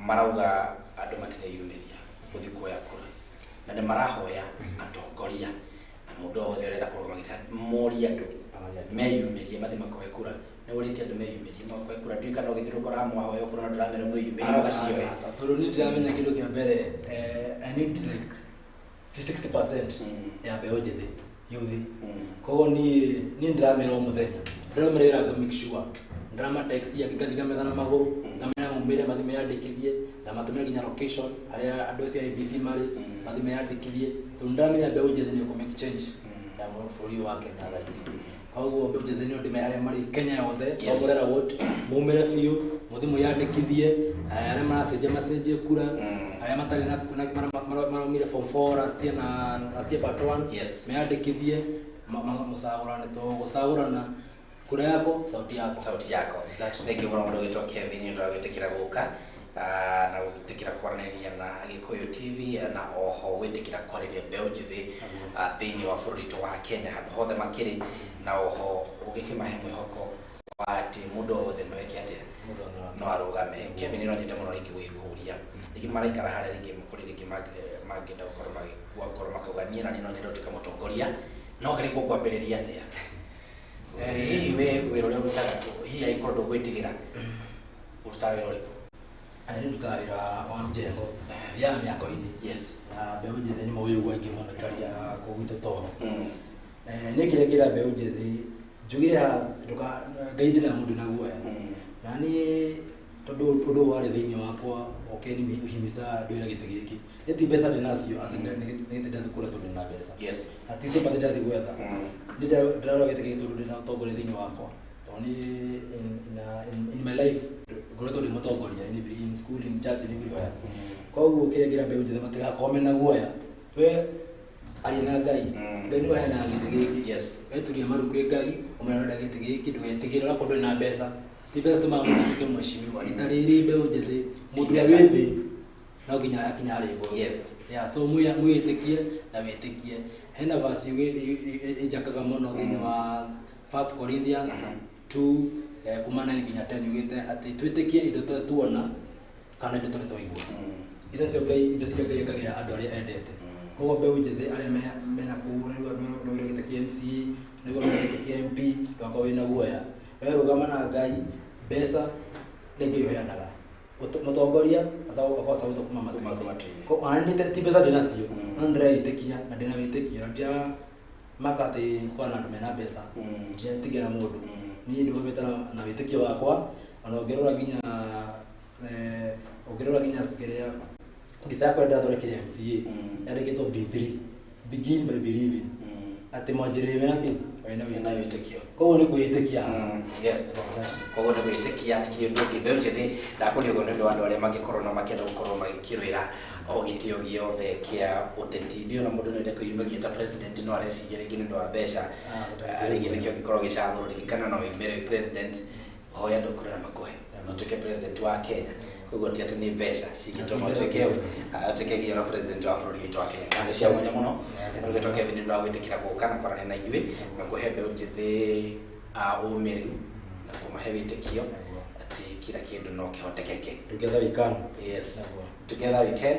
marauga andũ matireyumĩria gũthiĩ kuoya kura, na nĩ marahoya atongoria na mũndũ o wothe ũrenda kũrũgama gĩtĩ morie andũ meyumĩrie mathiĩ makoe kura. Nĩ ũrĩtie andũ meyumĩrie makoe kura? Ndiũĩ kana ũgĩthiũrũrũka ũramwahoya kura na ndũramera mwĩyumĩrie magacioe. Aca, tondũ niĩ ndiramenya kĩndũ kĩa mbere, I need like 60% ya mbeũ njĩthĩ, youth. Koguo niĩ ndĩramera o mũthenya, ndĩramera wĩra, nga make sure ndĩrama text, ngathiĩ ngametha na magũrũ, ngamera maumĩre mathiĩ meyandĩkithie, ndamatũmĩra nginya location harĩa andũ acio a IEBC marĩ, mathiĩ meyandĩkithie, tondũ ndĩramenya mbeũ njĩthĩ nĩ ũkũ make change ya bũrũri wa Kenya thaa ici. Koguo mbeũ njĩthĩ nĩ ndĩmere harĩa marĩ Kenya yothe, Komborera ward, mumĩre biũ mũthiĩ mwĩyandĩkithie. Arĩa maracenjia macenjie kura, arĩa matarĩ na maraumire form 4 last year na last year part 1, meyandĩkithie mũcagũrane, to gũcagũrana kura yako, sauti yako. Sauti yako. Exactly. Thank you mũno mũndũ ũgĩtwo Kevin nĩ ũndũ wa gwĩtĩkĩra gũka na gwĩtĩkĩra kwaranĩria na Gĩkũyũ TV, na oho gwĩtĩkĩra kwarĩria mbeũ njĩthĩ thĩinĩ wa bũrũri witũ wa Kenya handũ hothe makĩrĩ, na oho ũgĩkĩmahe mwĩhoko wa atĩ mũndũ o wothe no eke atĩa? No arũgame. Kevin, no nyende mũno rĩngĩ gũgĩkũria, rĩngĩ maraikara harĩa, rĩngĩ kũrĩ rĩngĩ mangĩenda gũkorwo magĩkua ngoro makauga, niĩ na niĩ no nyende gũtuĩka mũtongoria, no ngerĩkwo ngwambĩrĩria atĩa? Hihi we wĩra ũrĩa ũrutaga, hihi angĩkorwo ndũgwĩtigĩra, ũrutaga wĩra ũrĩkũ? Niĩ ndutaga wĩra wa mjengo, thiaga mĩako-inĩ. Na mbeũ njĩthĩ nĩ moĩ ũguo aingĩ mũno ikaria kũu gwitũ toro. Niĩ kĩrĩa ngĩra mbeũ njĩthĩ, njugire haha, Ngai ndĩna mũndũ na guoya. Na niĩ tondũ ũndũ ũyũ warĩ thĩinĩ wakwa ũkĩhimica ndwĩra gĩtĩ gĩkĩ, nĩ ti mbeca ndĩnacio atĩ nĩ gĩtĩ ndathiĩ kũrĩa tondũ ndĩna mbeca, na ti sympathy ndathiĩ gwetha. Nĩ ndĩrarora gĩtĩ gĩkĩ tondũ ndĩna ũtongoria thĩinĩ wakwa, tondũ niĩ in my life ngoretwo ndĩ mũtongoria in school, in church, in everywhere. Koguo kĩrĩa ngĩra mbeũ njĩthĩ, matigakorwo mena guoya. We aria na Ngai. Ngai nĩwe ũheanaga gĩtĩ gĩkĩ. Weturia maru kwĩ Ngai, ũmwĩre ũrenda gĩtĩ gĩkĩ, ndũgetigĩre onakorwo ndũrĩ na mbeca. Ti mbeca citũmaga mũndũ atuĩke mheshimiwa. Rita rĩrĩ mbeũ njĩthĩ, mũndũ ũrĩa wĩ thĩ no nginya akinya harĩa igũrũ. Yeah, so mwĩĩtĩkie na wĩtĩkie. Hena verse ĩnjakaga mũno thĩinĩ wa First Corinthians 2, kuma 9 nginya 10, yugĩte atĩ twĩtĩkie indo tuona kana indo tũrĩ twaigua. Icio nĩcio Ngai, indo ciria Ngai ekagĩra andũ arĩa endete. Koguo mbeũ njĩthĩ arĩa mena kũu, nĩ ũrĩa gĩtĩ kĩa MC, nĩguo ũrĩa gĩtĩ kĩa MP, ndũgakorwo wĩna guoya. We rũgama na Ngai, mbeca nĩ Ngai ũheanaga. Mũtongoria akorwo acagũrĩtwo kuma matu-inĩ. Ona niĩ ti mbeca ndĩnacio, no nĩndĩreĩtĩkia na ndĩna wĩtĩkio, na ndiramaka atĩ ngũkorwo na andũ mena mbeca. Ndiretigĩra mũndũ. Niĩ ndũgamĩte na wĩtĩkio wakwa, ona ũngĩrora nginya Ũngĩrora nginya kĩrĩa mbica yakwa ĩrĩa ndathondekire MCA, yandĩkĩtwo B3, begin by believing, atĩ mwanjĩrĩrie wĩna kĩ, wĩna Wĩna wĩtĩkio. Koguo nĩ kwĩĩtĩkia. Yes, koguo nĩ gwĩtĩkia, tikiri ũndũ ũngĩ. Mbeũ njĩthĩ, ndakũria ũguo nĩ ũndũ wa andũ arĩa mangĩkorwo na makĩenda gũkorwo magĩkĩrwĩra o gĩtĩo gĩothe kĩa ũteti. Ndiona mũndũ no ende kwĩyumĩria ta president, no areciria rĩngĩ nĩ ũndũ wa mbeca. Rĩngĩ nĩkĩo gĩkorwo gĩcagũrwo. Ririkana no wĩmere president, hoya andũ kura na makũhe ũtuĩke president wa Kenya. Koguo ti atĩ nĩ mbeca cingĩtũma ũtuĩke nginya na president wa bũrũri witũ wa Kenya. Ngatho cia mwanya mũno ũgĩtwo Kevin nĩ ũndũ wa gwĩtĩkĩra gũka na kwaranĩria na ithuĩ na kũhe mbeũ njĩthĩ ũmĩrĩru na kũmahe wĩtĩkio atĩ kila kĩndũ no kĩhotekeke. Together we can. Yes. Nĩguo. Together we can.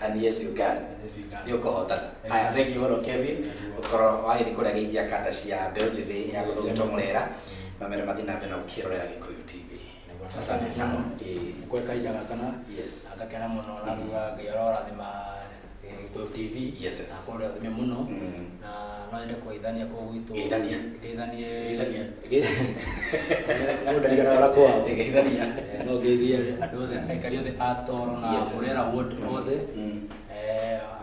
And yes you can. Yes, you can. Nĩ ũkũhotana. Haya, thank you mũno Kevin, ũkorwo wagĩthiĩ kũrĩa geithia kanda cia mbeũ njĩthĩ ya gũthũgĩtwo Mũrera na mere mathiĩ na mbere na gũkĩrorera Gĩkũyũ TV. Asante sana. Ĩĩ. Kwa kahinda gaka na Yes. ngakena mũno na nguga Ngai arorathima Gĩkũyũ TV. Yes. Na kũrathime mũno, na no nyende kũgeithania kũu gwitũ. Geithania. Ngeithanie. Geithania. Mũndũ ndariganaga kwao. Geithania. No ngeithie andũ othe, aikari othe a Toro na Yes. Murera ward othe,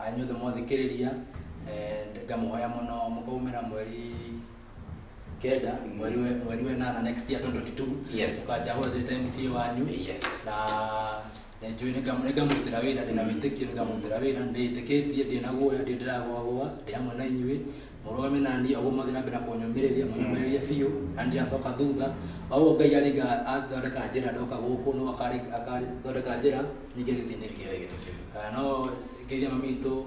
anyuothe mwathikĩrĩria. Ngamũhoya mũno mũkaumĩra mweri 9, mweri wa 8 next year 2022, mũkanjagũra ndĩ ta MCA wanyu. Na nĩnjũĩ nĩngamũrutĩra wĩra, ndĩna wĩtĩkio nĩngamũrutĩra wĩra, ndĩĩtĩkĩtie, ndĩna guoya, ndĩ ndĩragwagwa, ndĩ hamwe na inyuĩ, mũrũgame naniĩ ũguo mwathiĩ na mbere na kũnyũmĩrĩria, mũnyũmĩrĩrie biũ, na ndiracoka thutha. O ũguo Ngai aringa athondeka njĩra ndoka gũkũ, no akathondeka njĩra nyingĩ gĩtĩ-inĩ kĩu. No ngeithie mami witũ,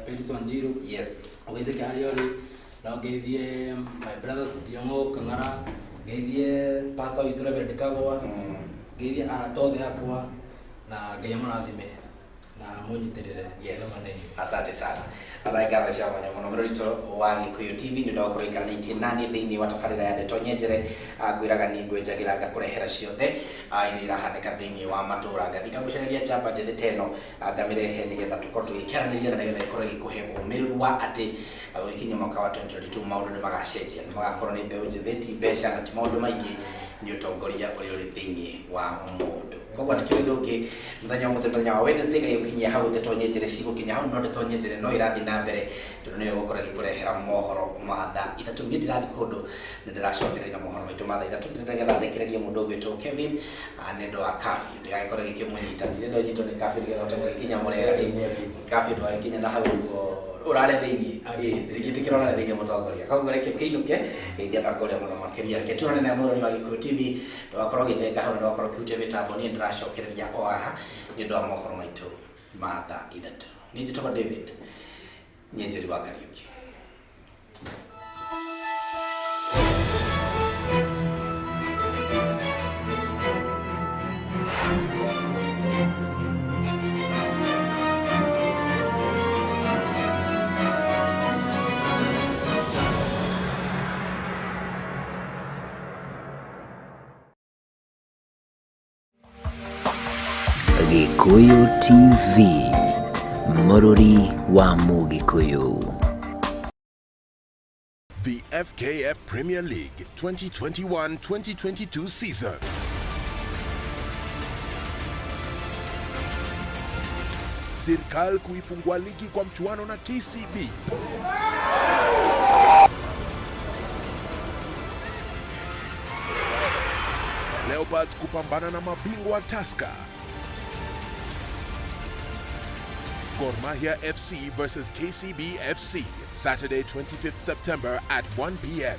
Peris Wanjiru, ũgeithĩke harĩa ũrĩ. No ngeithie my brothers Thiong'o Kang'ara, ngeithie pastor witũ Reverend Kagwa, ngeithie arata othe akwa, na Ngai amũrathime na mũnyitĩrĩre. Yes. Asante sana. Ana ngatho cia mwanya mũno mũrorito wa Gĩkũyũ TV nĩ ũndũ wa gũkorwo ikaranĩtie nani thĩinĩ wa tabarĩra ya Ndeto Nyenjere. Ngwĩraga niĩ ngwenjagĩra ngakũrehera ciothe iria irahanĩka thĩinĩ wa matũũra, ngathi ngagucĩrĩria njamba njĩthĩ ta ĩno, ngamĩrehe nĩgetha tũkorwo tũgĩkĩaranĩria na nĩgetha ĩkorwo ĩgĩkũhe ũmĩrĩru wa atĩ gũgĩkinya mwaka wa 2022 maũndũ nĩ magacenjia, nĩ magakorwo nĩ mbeũ njĩthĩ, ti mbeca na ti maũndũ maingĩ, nĩ ũtongoria ũrĩa ũrĩ thĩinĩ wa mũndũ. Koguo atikĩrĩ ũndũ ũngĩ, mũthenya wa mũthenya wa Wednesday gagĩgũkinyia hau. Ndeto Nyenjere cigũkinya hau, no Ndeto Nyenjere no irathiĩ na mbere tondũ nĩyo ĩgũkorwo ĩgĩkũrehera mohoro ma thaa 3. Niĩ ndirathiĩ kũndũ, nĩ ndĩracokereria na mohoro maitũ ma thaa 3. Nĩgetha ndekererie mũndũ ũgwĩtwo Kevin nĩ ũndũ wa curfew ndĩgagĩkorwo ĩgĩkĩmũnyita. Ndirenda ũnyitwo nĩ curfew nĩgetha ũhote gũgĩkinya Mũrera. Rĩ curfew ndũgagĩkinya na hau ũguo ũrare thĩinĩ, ndingĩtĩkĩra ũrare thĩinĩ mũtongoria. Koguo reke kĩinũke, geithia andũ akũrĩa mũno makĩria. Reke tuonane na mũrori wa Gĩkũyũ TV, ndũgakorwo ũgĩthenga hau na ndũgakorwo ũkĩhutia mĩtambo. Niĩ ndĩracokereria o haha nĩ ũndũ wa mohoro maitũ ma thaa 3. Niĩ njĩtagwo David Nyenjeri wa Kariuki. Gĩkũyũ TV, mũrũri wa Mũgĩkũyũ. The FKF Premier League 2021-2022 season. Serikal kuifungua ligi kwa mchuano na KCB. Leopards kupambana na mabingwa Tusker. Gor Mahia FC versus KCB FC, Saturday 25th September at 1 p.m.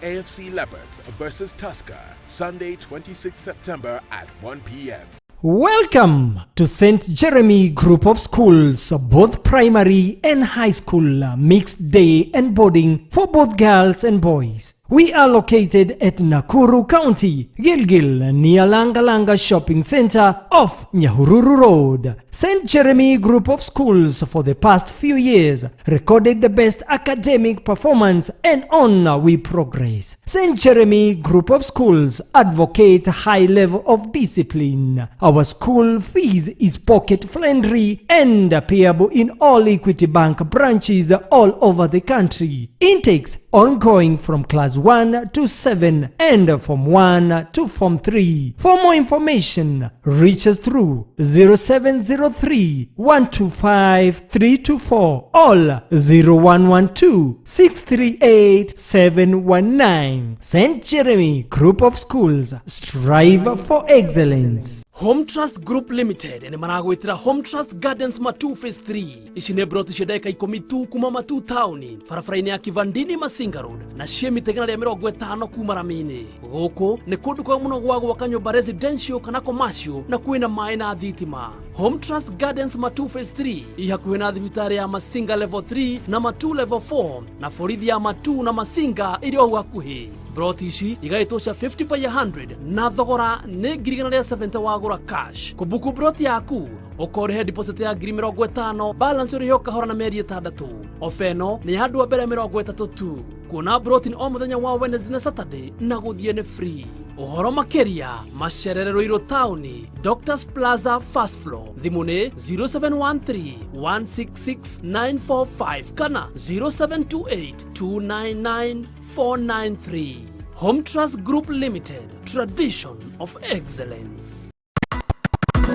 AFC Leopards versus Tusker, Sunday 26th September at 1 p.m. Welcome to St. Jeremy Group of Schools, both primary and high school, mixed day and boarding for both girls and boys. We are located at Nakuru County, Gilgil, near Langalanga Shopping Center off Nyahururu Road. St. Jeremy Group of Schools for the past few years recorded the best academic performance, and on we progress. St. Jeremy Group of Schools advocate high level of discipline. Our school fees is pocket friendly and payable in all Equity Bank branches all over the country. Intakes ongoing from class 1 to 7 and Form 1 to Form 3. For more information, reach us through 0703 125 324 or 0112 638 719. St. Jeremy Group of Schools strive for excellence. Home Trust Group Limited nĩ maragwĩtĩra Home Trust Gardens Matu Phase 3. Ici nĩ broti cia ndagĩka 10 tu kuma Matu taũni, barabara-inĩ ya Kivandini Masinga Road, na ciĩ mita 150 kuma rami-inĩ. Gũkũ nĩ kũndũ kwega mũno gwa gwaka nyũmba residential kana commercial, na kwĩna maĩ na thitima. Home Trust Gardens Matu Phase 3 i hakuhĩ na thibitarĩ ya Masinga Level 3 na Matu Level 4, na borithi ya Matu na Masinga ĩrĩ o hau hakuhĩ. Broti ici igaĩtwo cia 50 by 100 na thogora nĩ 170,000 wagũra cash. Kũbuku broti yaku ũkorĩhe deposit ya 50,000, balance ũrĩhe o kahora na mĩeri 6. Ofa ĩno nĩ ya andũ a mbere 30 tu. Kuona broti nĩ o mũthenya wa Wednesday na Saturday, na gũthiĩ nĩ free. Ũhoro makĩria macerere Ruiru taũni, Doctors Plaza, first floor. Thimũ nĩ 0713 166 945 kana 0728 299 493. Home Trust Group Limited, tradition of excellence.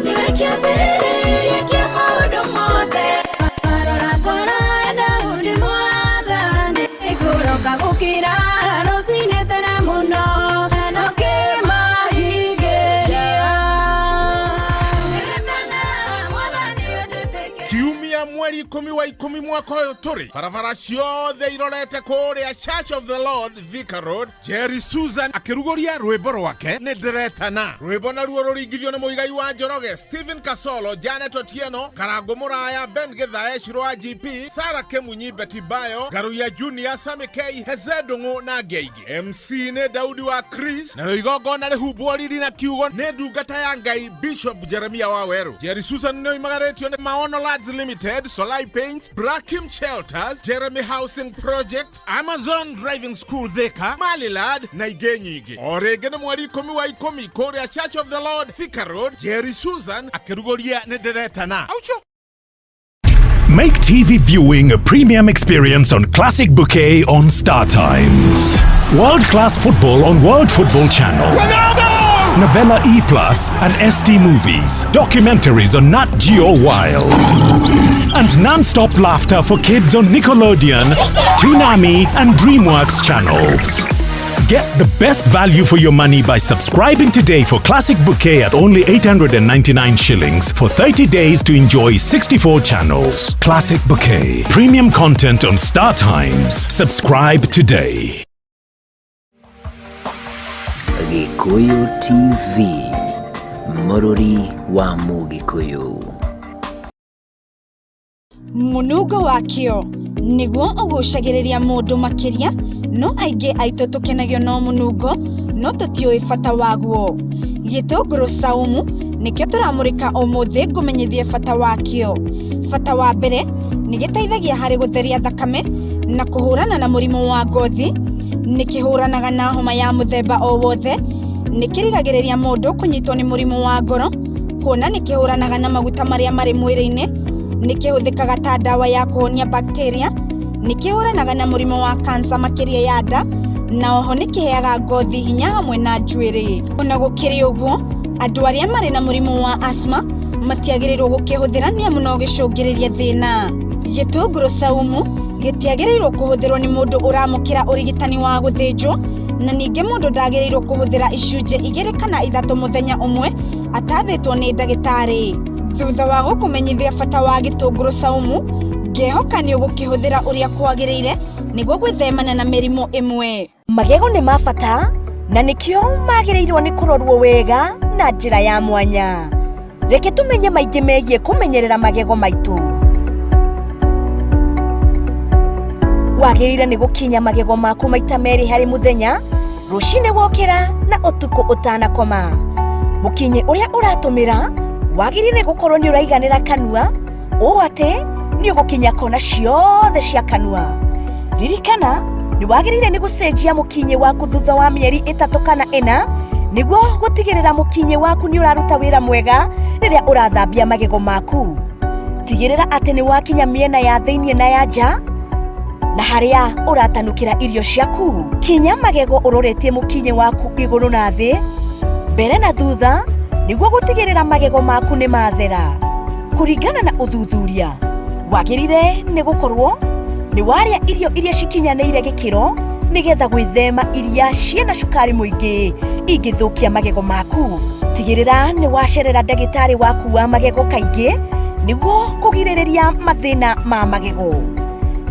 Nĩwe kĩambĩrĩria kĩa maũndũ mothe. Rora ngoro ya Daudi mwathani, kũroka gũkĩra rũcinĩ tene mũno, nũkĩmahingĩria. Mwathani ũnjĩtĩkĩrie. Kiumia mweri 10 wa 10 mwaka ũyũ tũrĩ, barabara ciothe irorete kũrĩa Church of the Lord, Thika Road, Jerry Susan akĩrugũria rwĩmbo rwake "Nĩ Ndĩretana". Rwĩmbo naruo rũringithio nĩ Mũigai wa Njoroge, Stephen Kasolo, Janet Otieno, Karango Mũraya, Ben Githae, Shiro wa GP, Sara Kemunyi, Betty Bayo, Ngaruiya Junior, Sami K, Heze Ndung'u na angĩ aingĩ. MC nĩ Daudi wa Chris, narĩo igongona rĩhumbwo riri na kiugo nĩ ndungata ya Ngai Bishop Jeremia wa Werũ. Jerry Susan nĩ oimagarĩtio nĩ Maono Lads Limited, Solai Paints, Brakim Shelters, Jeremy Housing Project, Amazon Driving School Thika, Malilad na ingĩ nyingĩ. O rĩngĩ nĩ mweri 10 wa 10 kũrĩa Church of the Lord, Thika Road, Jerry Susan akĩrugũria "Nĩ Ndĩretana". Aucho. Make TV viewing a premium experience on Classic Bouquet on Star Times. World class football on World Football Channel. Novella E Plus and ST Movies. Documentaries on Nat Geo Wild. And non-stop laughter for kids on Nickelodeon, Toonami and DreamWorks channels. Get the best value for your money by subscribing today for Classic Bouquet at only 899 shillings for 30 days to enjoy 64 channels. Classic Bouquet. Premium content on Star Times. Subscribe today. Gĩkũyũ TV, mũrũri wa Mũgĩkũyũ. Mũnungo wakĩo nĩguo ũgucagĩrĩria mũndũ makĩria, no aingĩ aitũ tũkenagio no mũnungo no tũtiũĩ bata waguo. Gĩtũngũrũ saumu nĩkĩo tũramũrĩka ũmũthĩ ngũmenyithie bata wakĩo. Bata wa mbere, nĩ gĩteithagia harĩ gũtheria thakame na kũhũrana na mũrimũ wa ngothi. Nĩ kĩhũranaga na homa ya mũthemba o wothe. Nĩ kĩrigagĩrĩria mũndũ kũnyitwo nĩ mũrimũ wa ngoro, kuona nĩ kĩhũranaga na maguta marĩa marĩ mwĩrĩ-inĩ. Nĩ kĩhũthĩkaga ta ndawa ya kũhonia bacteria. Nĩ kĩhũranaga na mũrimũ wa kansa, makĩria ya nda, na oho nĩ kĩheaga ngothi hinya hamwe na njuĩrĩ. Ona gũkĩrĩ ũguo, andũ arĩa marĩ na mũrimũ wa asthma matiagĩrĩirwo gũkĩhũthĩra, nĩamu no gĩcũngĩrĩrie thĩna. Gĩtũngũrũ saumu gĩtiagĩrĩirwo kũhũthĩrwo nĩ mũndũ ũramũkĩra ũrigitani wa gũthĩnjwo, na ningĩ mũndũ ndagĩrĩirwo kũhũthĩra icunjĩ 2 kana 3 mũthenya ũmwe atathĩtwo nĩ ndagĩtarĩ. Thutha wa gũkũmenyithia bata wa gĩtũngũrũ saumu, ngehoka nĩ ũgũkĩhũthĩra ũrĩa kwagĩrĩire nĩguo gwĩthemana na mĩrimũ ĩmwe. Magego nĩ ma bata na nĩkĩo magĩrĩirwo nĩ kũrorwo wega na njĩra ya mwanya. Reke tũmenye maingĩ megiĩ kũmenyerera magego maitũ. Wagĩrĩire nĩ gũkinya magego maku maita merĩ harĩ mũthenya, rũcinĩ wokĩra na ũtukũ ũtanakoma. Mũkinyĩ ũrĩa ũratũmĩra wagĩrĩire gũkorwo nĩ ũraiganĩra kanua, ũũ atĩ nĩ ũgũkinya kona ciothe cia kanua. Ririkana nĩ wagĩrĩire nĩ gũcenjia mũkinyĩ waku thutha wa mĩeri 3 kana 4, nĩguo gũtigĩrĩra mũkinyĩ waku nĩ ũraruta wĩra mwega rĩrĩa ũrathambia magego maku. Tigĩrĩra atĩ nĩ wakinya mĩena ya thĩiniĩ na ya nja. Na harĩa ũratanukĩra irio ciaku, kinya magego ũroretie mũkinyĩ waku igũrũ na thĩ, mbere na thutha, nĩguo gũtigĩrĩra magego maku nĩ mathera. Kũringana na ũthuthuria, wagĩrĩire nĩ gũkorwo nĩ warĩa irio iria cikinyanĩire gĩkĩro nĩgetha gwĩthema iria ciĩna cukari mũingĩ ingĩthũkia magego maku. Tigĩrĩra nĩ wacerera ndagĩtarĩ waku wa magego kaingĩ nĩguo kũgirĩrĩria mathĩna ma magego.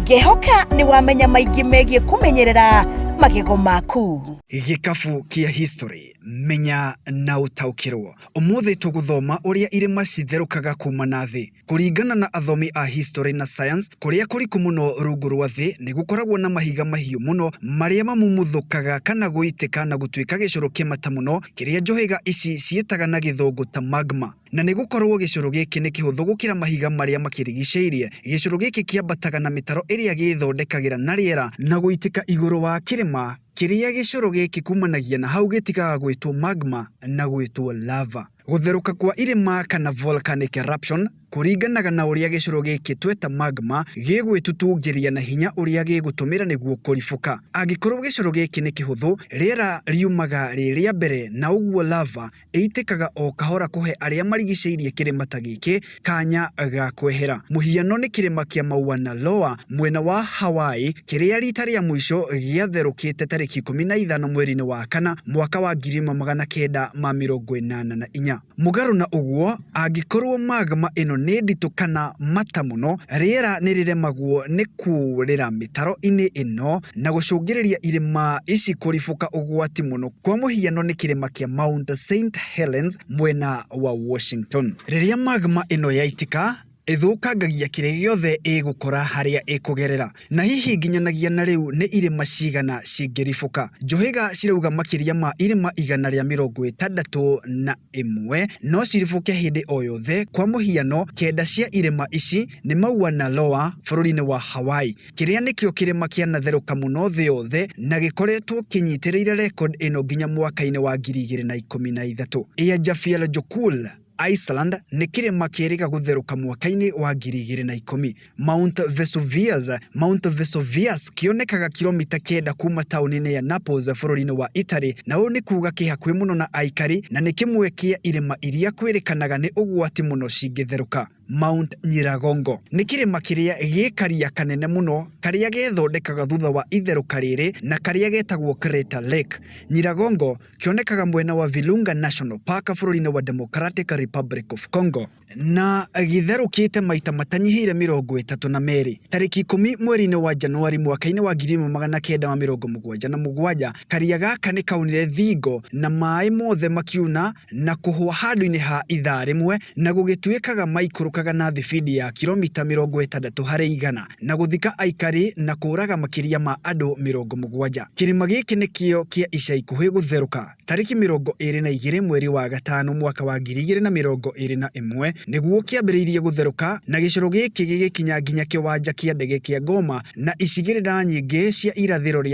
Ngehoka nĩ wamenya maingĩ megiĩ kũmenyerera magego maku. Gĩkabu kĩa history, menya na ũtaũkĩrwo. Ũmũthĩ tũgũthoma ũrĩa irĩma citherũkaga kuma na thĩ. Kũringana na athomi a history na science, kũrĩa kũriku mũno rungu rwa thĩ nĩ gũkoragwo na mahiga mahiũ mũno marĩa mamumuthũkaga kana gũitĩka na gũtuĩka gĩcũrũ kĩmata mũno kĩrĩa njũhĩga ici ciĩtaga na gĩthũngũ ta magma. Na nĩ gũkorwo gĩcũrũ gĩkĩ nĩ kĩhũthũ gũkĩra mahiga marĩa makĩrigicĩirie, gĩcũrũ gĩkĩ kĩambataga na mĩtaro ĩrĩa gĩthondekagĩra na rĩera na gũitĩka igũrũ wa kĩrĩma kĩrĩa gĩcũrũ gĩkĩ kumanagia na hau gĩtigaga gwĩtwo magma na gwĩtwo lava. Gũtherũka kwa irĩma kana volcanic eruption kũringanaga na ũrĩa gĩcũrũ gĩkĩ tweta magma gĩgwĩtutungĩria na hinya ũrĩa gĩgũtũmĩra nĩguo kũribũka. Angĩkorwo gĩcũrũ gĩkĩ nĩ kĩhũthũ, rĩera riumaga rĩ rĩa mbere na ũguo lava ĩitĩkaga o kahora kũhe arĩa marigicĩirie kĩrĩma ta gĩkĩ kanya ga kwehera. Mũhiano nĩ kĩrĩma kĩa Mauna Loa mwena wa Hawaii kĩrĩa rita rĩa mũico gĩatherũkĩte tarĩki 15 mweri-inĩ wa kana mwaka wa 1984. Mũgarũ na ũguo, angĩkorwo magma ĩno nĩ nditũ kana mata mũno, rĩera nĩ rĩremagwo nĩ kũũrĩra mĩtaro-inĩ ĩno na gũcũngĩrĩria irĩma ici kũribũka ũgwati mũno. Kwa mũhiano nĩ kĩrĩma kĩa Mount St Helens mwena wa Washington. Rĩrĩa magma ĩno yaitĩka, ĩthũkangagia kĩrĩa gĩothe ĩgũkora harĩa ĩkũgerera. Na hihi nginyanagia na rĩu nĩ irĩma cigana cingĩribũka? Njũhĩga cirauga makĩria ma irĩma 161 no ciribũke hĩndĩ o yothe. Kwa mũhiano, 9 cia irĩma ici nĩ Mauna Loa bũrũri-inĩ wa Hawaii, kĩrĩa nĩkĩo kĩrĩma kĩanatherũka mũno thĩ yothe na gĩkoretwo kĩnyitĩrĩire record ĩno nginya mwaka-inĩ wa 2013. Eyjafjallajökull Iceland nĩ kĩrĩma kĩrĩga gũtherũka mwaka-inĩ wa 2010. Mount Vesuvius, Mount Vesuvius kĩonekaga kilomita 9 kuma taũni-inĩ ya Naples bũrũri-inĩ wa Italy, na ũũ nĩ kuga kĩ hakuhĩ mũno na aikari na nĩ kĩmwe kĩa irĩma iria kwĩrĩkanaga nĩ ũgwati mũno cingĩtherũka. Mount Nyiragongo nĩ kĩrĩma kĩrĩa gĩkaria kanene mũno karĩa gethondekaga thutha wa itherũka rĩrĩ na karĩa getagwo Crater Lake. Nyiragongo kĩonekaga mwena wa Virunga National Park bũrũri-inĩ wa Democratic Republic of Congo na gĩtherũkĩte maita matanyihĩire 32. Tarĩki 10 mweri-inĩ wa Januari mwaka-inĩ wa 1977 karia gaka nĩ kaunire thingo na maĩ mothe makiuna na kũhũa handũ-inĩ ha ithaa rĩmwe na gũgĩtuĩkaga maikũrũkaga na thibindi ya kilomita 60 harĩ igana na gũthika aikari na kũũraga makĩria ma andũ 70. Kĩrĩma gĩkĩ nĩkĩo kĩa ica ikuhĩ gũtherũka tarĩki 22 mweri wa gatano mwaka wa 2021 nĩguo kĩambĩrĩirie gũtherũka na gĩcũrũ gĩkĩ gĩgĩkinya nginya kĩwanja kĩa ndege kĩa Goma na icigĩrĩra nyingĩ cia irathĩro rĩa